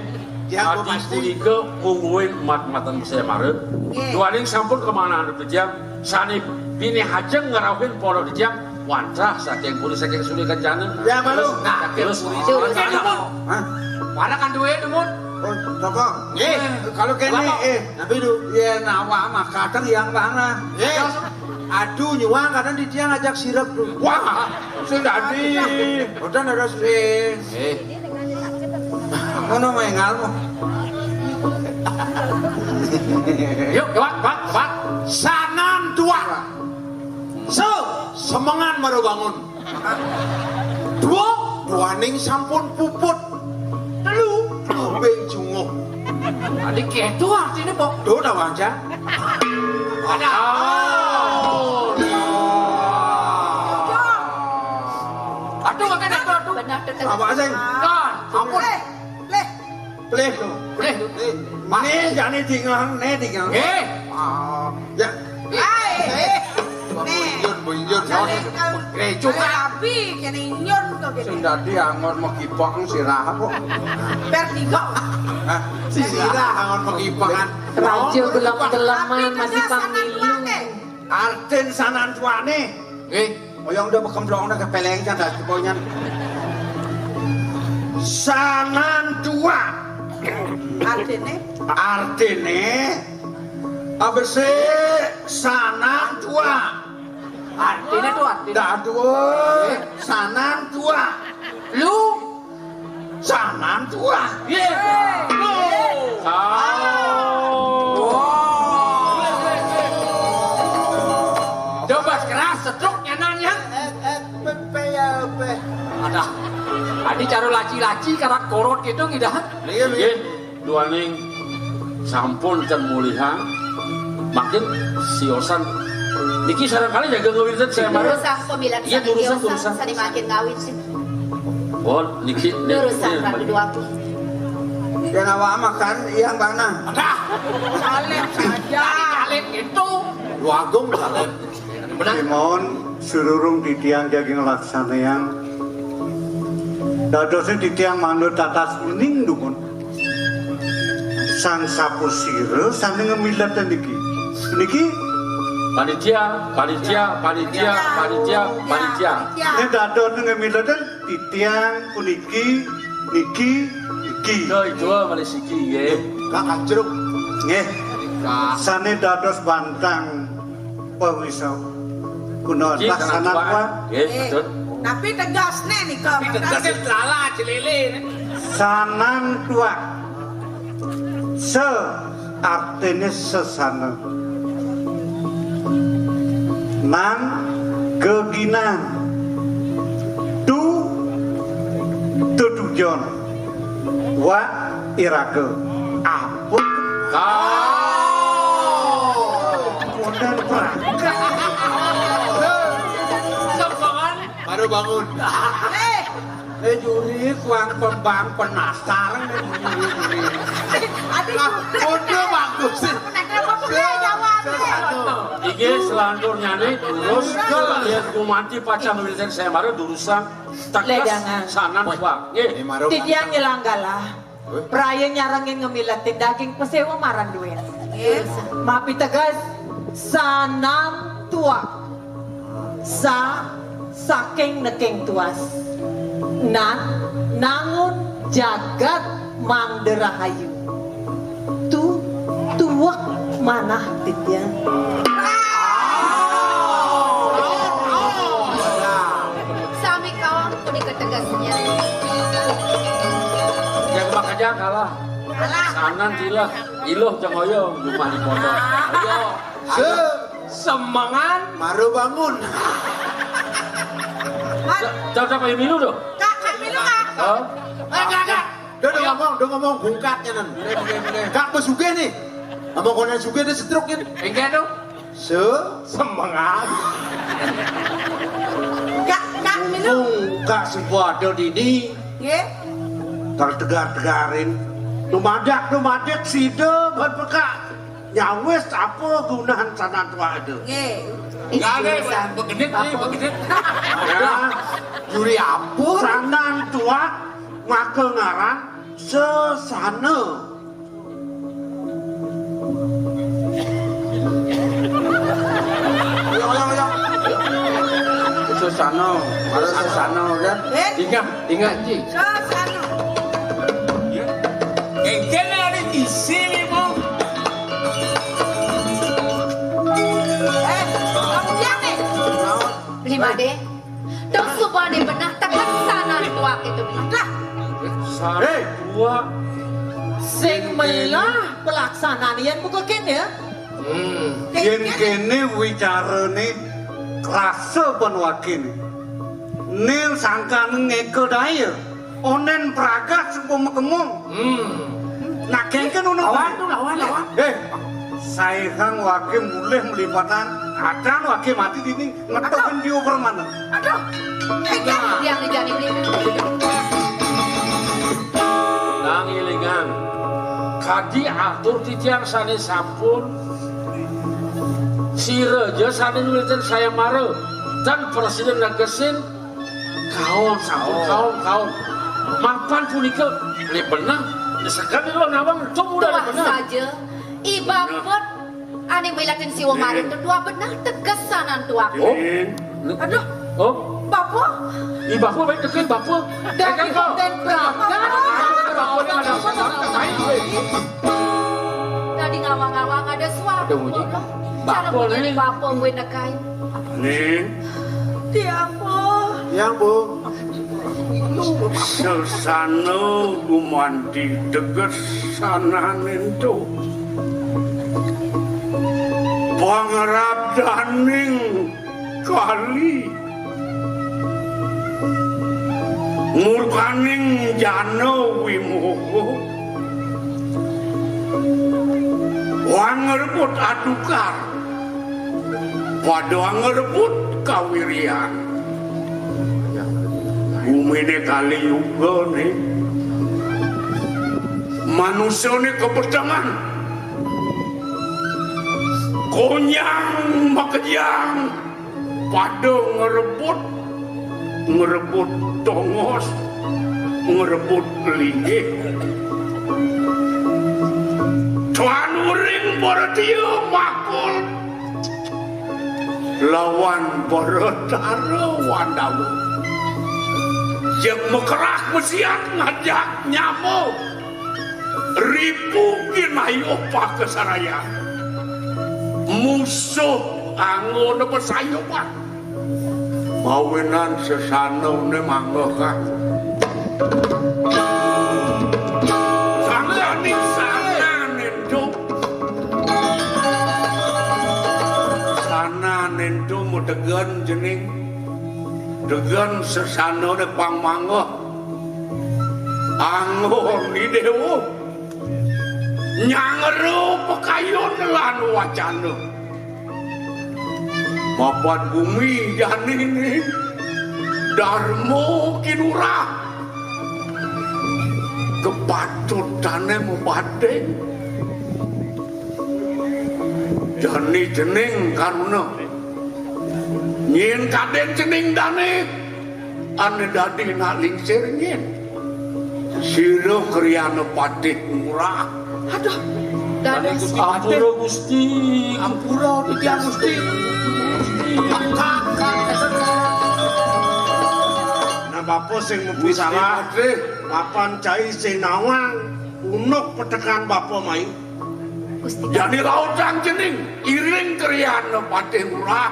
Ya, adi pasti. Punika mungguing mat-matan saya mara. Nggih. Duaning sampun kamanah anu titiang sané pinih ajeng ngrauhin para titiang wantah saking puri saking suri kencana. Ya, malu. Nah, terus. Terus. Hah? Mana kan duit, Mut? Oh, toko. Nggih. Kalau kene, eh, tapi du, ya nawa mah kadang yang mana? Nggih. Aduh, nyuwang kadang di tiang ajak sirep tuh. Wah, sing dadi. Udah ada sih. Eh. Ngono mengal mu. Yuk, Pak, Pak, Pak. Sanan dua. So, semengan baru bangun. Dua, duaning sampun puput. Telu, kabeh junguh. Tadi keto artinya, Pak. Tuh, dah wajar. Ada. Oh. Aduh, kakek, aduh, aduh. Benar, benar. Apa sih? Kan, ampun. Leh, leh. Plih to. Plih. Né jane dingang, né dingang. Nggih. Ah, ya. Ai, eh. Bunjun, bunjun. Jane kal-, eh, coba. Rabi, kene nyun to kene. Sing dadi angon megipok sirah kok. Vertigo. Hah? Sirah angon megipokan. Raja gelem-geleman masih pamilu. Artin sanan tuane. Nggih. Oyong udah bekemplong udah kepeleng kan dah pokoknya. Sanan tua. Artine? Artine abese sanan tua. Artine tuh artine. Dah dua. Sanan tua. Lu Sanan tuah. Iya. Tuh. Wow. Coba keras sedruk nyanan ya. Eh, eh, pe, pe, ya, pe. Ada. Tadi cara laci-laci karak korot gitu ngidahan. Iya, iya. Duaning sampun ten mulihang, makin siosan. Niki sarangkali jaga ngawinten saya marah. Durusang pamilet. Iya, sane durusang, tiosan, durusang. Sane makin ngawit sih. Oh, niki, niki, durusang, iya, Ratu Dwagung. Yang awak makan, yang mana? Ada. Caleg saja. Caleg itu. Dwagung caleg. Benar. Simon. Sururung titiang jagi nglaksanayang dadosé titiang manut tatas uning dumun. Sang sapasira sané ngamiletin niki? Niki? Panitia, panitia, panitia, panitia, panitia. Né dados ngamiletin titiang puniki, niki, niki. Duh, itu malih siki nggih. Kak Kacruk. Nggih. Sané dados bantang pawisa guna laksanan tuak. Nggih, patut. Tapi tegasné nika. Tapi tegasné lala celele. Sanan tuak. Sa artiné sesana. Nan geginan. Tu tetujon. Wa iraga. Apa? Kau. Modal perang. Sembangan. Baru bangun. Eh, juri kuang pembang penasaran nih, juri, juri. Aduh. Lah, kode bagus sih. Aku nak kenapa pula jawab nih? Iki selanturnya nih, terus yén gumanti pacang wiwitan sayembara durusang teges sanan tuak. Nggih. Titiang nyelang galah. Praya nyarengin ngamiletin daging paséwa marang duén. Nggih. Mapiteges sanan tuak. Sa saking neking tuas. Nan nangun jagat mangda rahayu. Tu tuwek manah titiang. Sami kawang punika tegesnya. Yang bakal kalah. Kalah. Sanan sila. Iluh cengaya jumah di pondok. Ayo. Se- Semengan. Maru bangun. Cocok kayak milu tuh. Kak, Kak milu, Kak. Hah? Eh, Kak, Kak. Dia udah ngomong, udah ngomong bungkatnya nan. Kak, bos juga nih. Ngomong kono juga dia setruk kan. Enggak tuh. Se- Semengan. Kak, Kak milu. Mumpung Kak Sumbo ada di ini. Nggih. Tegar-tegarin. Tumadak, tumadak sida ban pekak. Nyawis apa gunahan sanan tuak itu? Nggih. Enggak ada, begenit nih, begenit. Ya, juri apa? Sanan tuak maka ngaran sesana. Ayo, ayo, ayo. Sesana, malah sesana kan? Eh? Ingat, ingat, Ci. Sesana. Engkén ada isi nih, Bu. Eh, kamu lihat nih. Lima deh. Terus subané benah teges sanan tuak itu. Lah. Sanan tuak. Sing melah pelaksanaan yén buka kéné. Hmm. Yén kéné wicarané rasa ban waké. Nil sangkan ngéka daya. Onen pragat sing makemung. Hmm. Nak kéngkén ono. Lawan tuh, lawan, lawan. Eh, saihang waké mulih mlipatan, adan waké mati dini, ngetokin dia permanen. Aduh. Éngkén titiang dijani beli. Nang élingang. Kadi atur titiang sané sampun. Sira ja sané nulisin sayembara. Tan prasida negesin Kaon, sampun kaon, kaon. Mapan punika, né benah, né segan ira nawang, cung udah né benah. Saja, I Bapa ané miletin siwa maring tuah benah teges sanan tuak. Oh. Aduh. Oh. Bapa. I Bapa baik teges Bapa. Dadi konten pragat. Bapa né ada apa? Dadi ngawang-ngawang ada suara. Ada bunyi. Cara Bapa, bunyi né. Bapa kuwi nekai. Ning. Tiang, Bu. Tiang, Bu. Sesana gumanti teges sanan ento. Pangrabdaning kali. Murkaning jana wimoha. Wangrebut adukar. Pada ngrebut kawiryan. Guminé Kali Yuga né. Manusané kepetengan. Konyang makejang. Pada ngrebut, ngrebut tongos, ngrebut linggih. Tuan uring Baratia makul lawan Baratara Wandawa. Jeg mekerah mesiat ngajak nyama. Ripu ginayuh pakasarayang. Musuh anggona besayuban. Mawinan sesanané manggehang. Sangkaning sanan ento. Sanan ento madegen cening. Degen sesanané pang manggeh. Anggon Ni Déwa. Nyangera pakayun lan wacana. Mapan bumi jani ni Darma Kinurah. Kepatutané mabading. Jani cening karuna. Nyén kadén cening dané. Ané dadi nak lingsir nyén. Sira kriyana patih ngurah. Aduh, dados Gusti Patih. Ampura Gusti. Ampura titiang Gusti. Gusti. Nah, bapa sing mupu Gusti salah. Patih. Mapan cai sing nawang unduk petekan bapa mai. Gusti. Jani lautang cening iring kriyana patih ngurah.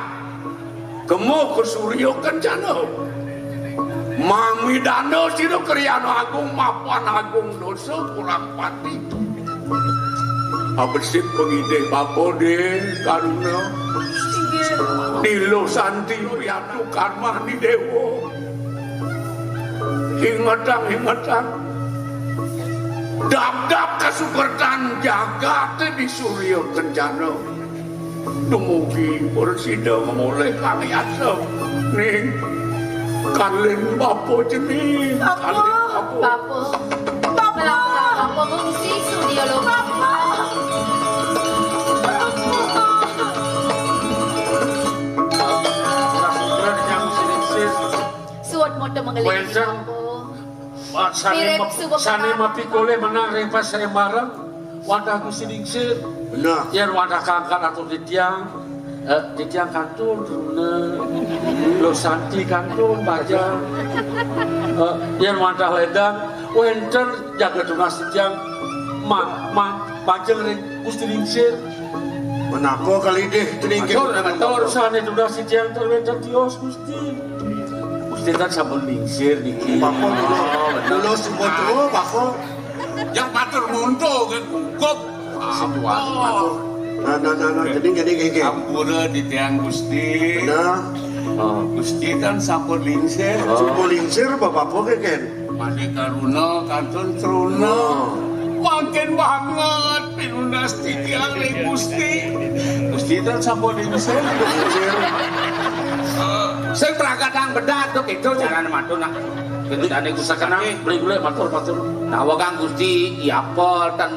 Kema ka Surya Kencana. Mamidana sira kriyana agung mapan agung dosa kurang pati. Abesik pangidih bapa dé karuna. Inggih. Ni Luh Santi piatu karmah Ni Déwa. Ingetang, ingetang. Dapdap kasukertan jagaté di Surya Kencana. Dumugi prasida ngamolih kang yasa. Ning, kalin bapa cening, kalin bapa. Bapa. Bapa. Bapa ngungsi Surya Loka. Bapa. Suwun mata mengelilingi Wénten. Bapa. Sané Mirip map-, suba sané petang. Mapikolih menang ring pasembaran. Wantah Gusti Lingsir. Bener. Yén wantah kangkat atur titiang, eh, titiang kantun truna. Luh Santi kantun bajang. Eh, yén wantah lédang, wénten jaga tunas titiang ma-, ma-, majeng ring Gusti Lingsir. Menapa kali dih cening? Matur, matur. Sané tunas titiang tur wénten tios, Gusti. Gusti tan sampun lingsir niki. Bapa kula, oh, bener. Kula sebut, oh, Bapa. Yang matur nguntuk, kan, gugup. Matur, matur. Nah, nah, nah, nah. Jadi, jadi, jadi. Ampura titiang Gusti. Bener. Oh. Gusti tan sampun lingsir. Oh. Sampun lingsir, Bapa, Bapa, kén? Madé karuna kantun truna. Nah. Mangkin banget pinunas titiang ring Gusti. Gusti tan sampun lingsir. Lingsir. Sing pragatang bedat to kéto carané matur nak. Kéto jane Gusti sakenang, beli golek matur, matur. Nawang Gusti, i apel tan,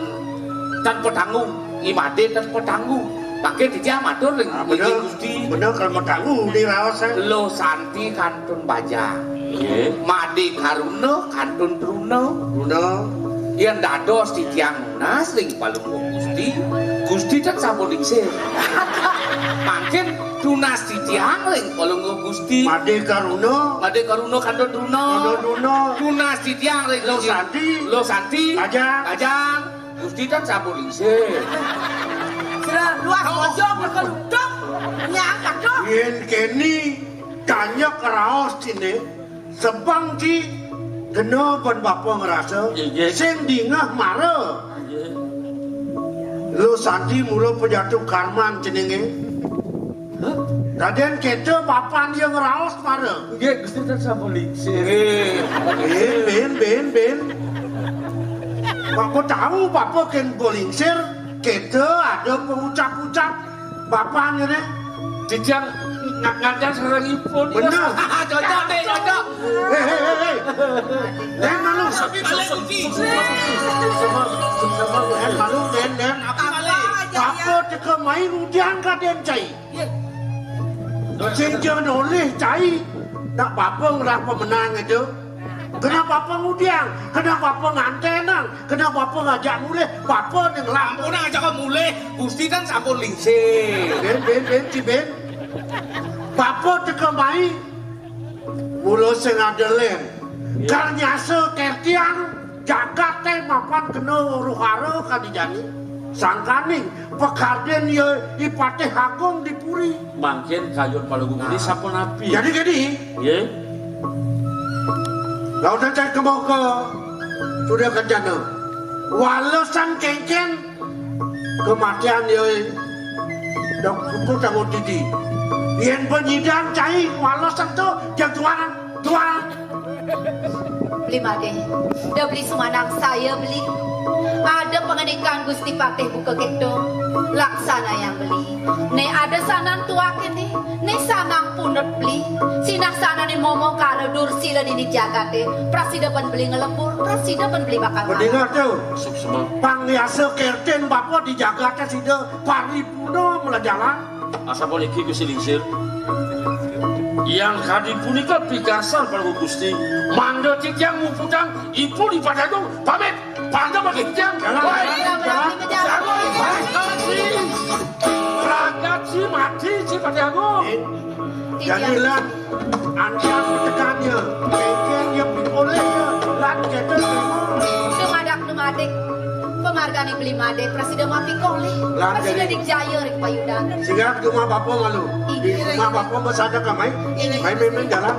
tan petanggung, i madé tan petanggung. Mangkin titiang matur ring, ah, bener, Gusti. Bener, kalau petanggung di raos, eh. Luh Santi kantun bajang. Nggih. Madé karuna kantun truna. Truna. Yén dados titiang nunas ring Palungguh Gusti, Gusti tan sampun lingsir. Mangkin tunas titiang ring Palungguh Gusti. Madé karuna. Madé karuna kantun truna. Kantun truna. Tunas titiang ring Luh Santi. Luh Santi. Bajang. Bajang. Gusti tan sampun lingsir. Sira luas bojong, mereka lutung. Nyang katuh. Yén kéné, tanya keraos sini. Sebeng ci kena ban bapa ngerasa, inggih, sing dingeh mara. Inggih. Luh Santi mula pejatuh karman ceningé. Hah? Kadén kéto bapan ia ngraos mara. Inggih, Gusti tan sampun lingsir. Nggih. Bin, bin, bin, bin. Bapa tahu bapa kén bolingsir, kéto ada pengucap-ucap. Bapak ngene. Titiang nga-, ngancan sareng ipun. Bener. Cocok, Dik, cocok. Hei, hei, hei, hei. Den malu. Suksma, suksma, suksma, suksma, suksma. Den malu, den, den. Apa, Dik? Apa teka main udian ka den cai? Iya. Sing ja nolih cai, nak bapa ngelah pemenang aja. Kena bapa ngudiang, kena bapa ngantenang, kena bapa ngajak mulih, bapa ning ngelah. Ampun, ngajak mulih, Gusti kan sampun lingsir. Bin, bin, bin, ci bin. Bapa teka mai, mula sing ada len. Kal nyasa kertian, jagaté mapan kena ruhara kadi jani. Sangkaning pakardin ya I Patih Agung di puri. Mangkin kayun Palungguh Geni sapunapi? Jadi gini, nggih, lawan cai kemoko sudah kencana. Walesan kengken kematian ya dok kuku tangut didi. Yen penyidan cai walesan tu jang tuan, tuan. Beli Made, da beli sumanang saya beli. Ada pengendikan Gusti Patih buka keto, laksana yang beli. Ne ada sanan tuak ini, ne sanang punut beli. Sinah sana ne momo kala dursila dini jagate, prasida pen beli ngelebur, prasida pen beli bakal. Pendengar tu, pang biasa kertin bapa di jagate sida paripurna melajalan. Asapuniki Gusti Lingsir. Yang kadi punika pikarsan para Gusti. Mangda titiang muputang ibu di Patih Agung pamit. Pangga bagi titiang. Jalan, jalan, jalan, jalan. Pragat si mati si Patih Agung. Jadilah anjang tekannya. Kengkengnya pikolehnya. Lan kete semua. Sumadak numadik. Pemargane beli made prasida mapikolih. Prasida digjaya ring payudan. Singgah ke rumah bapa malu. Inggih. Rumah bapa bersada kamai. Inggih. Main-main jalan.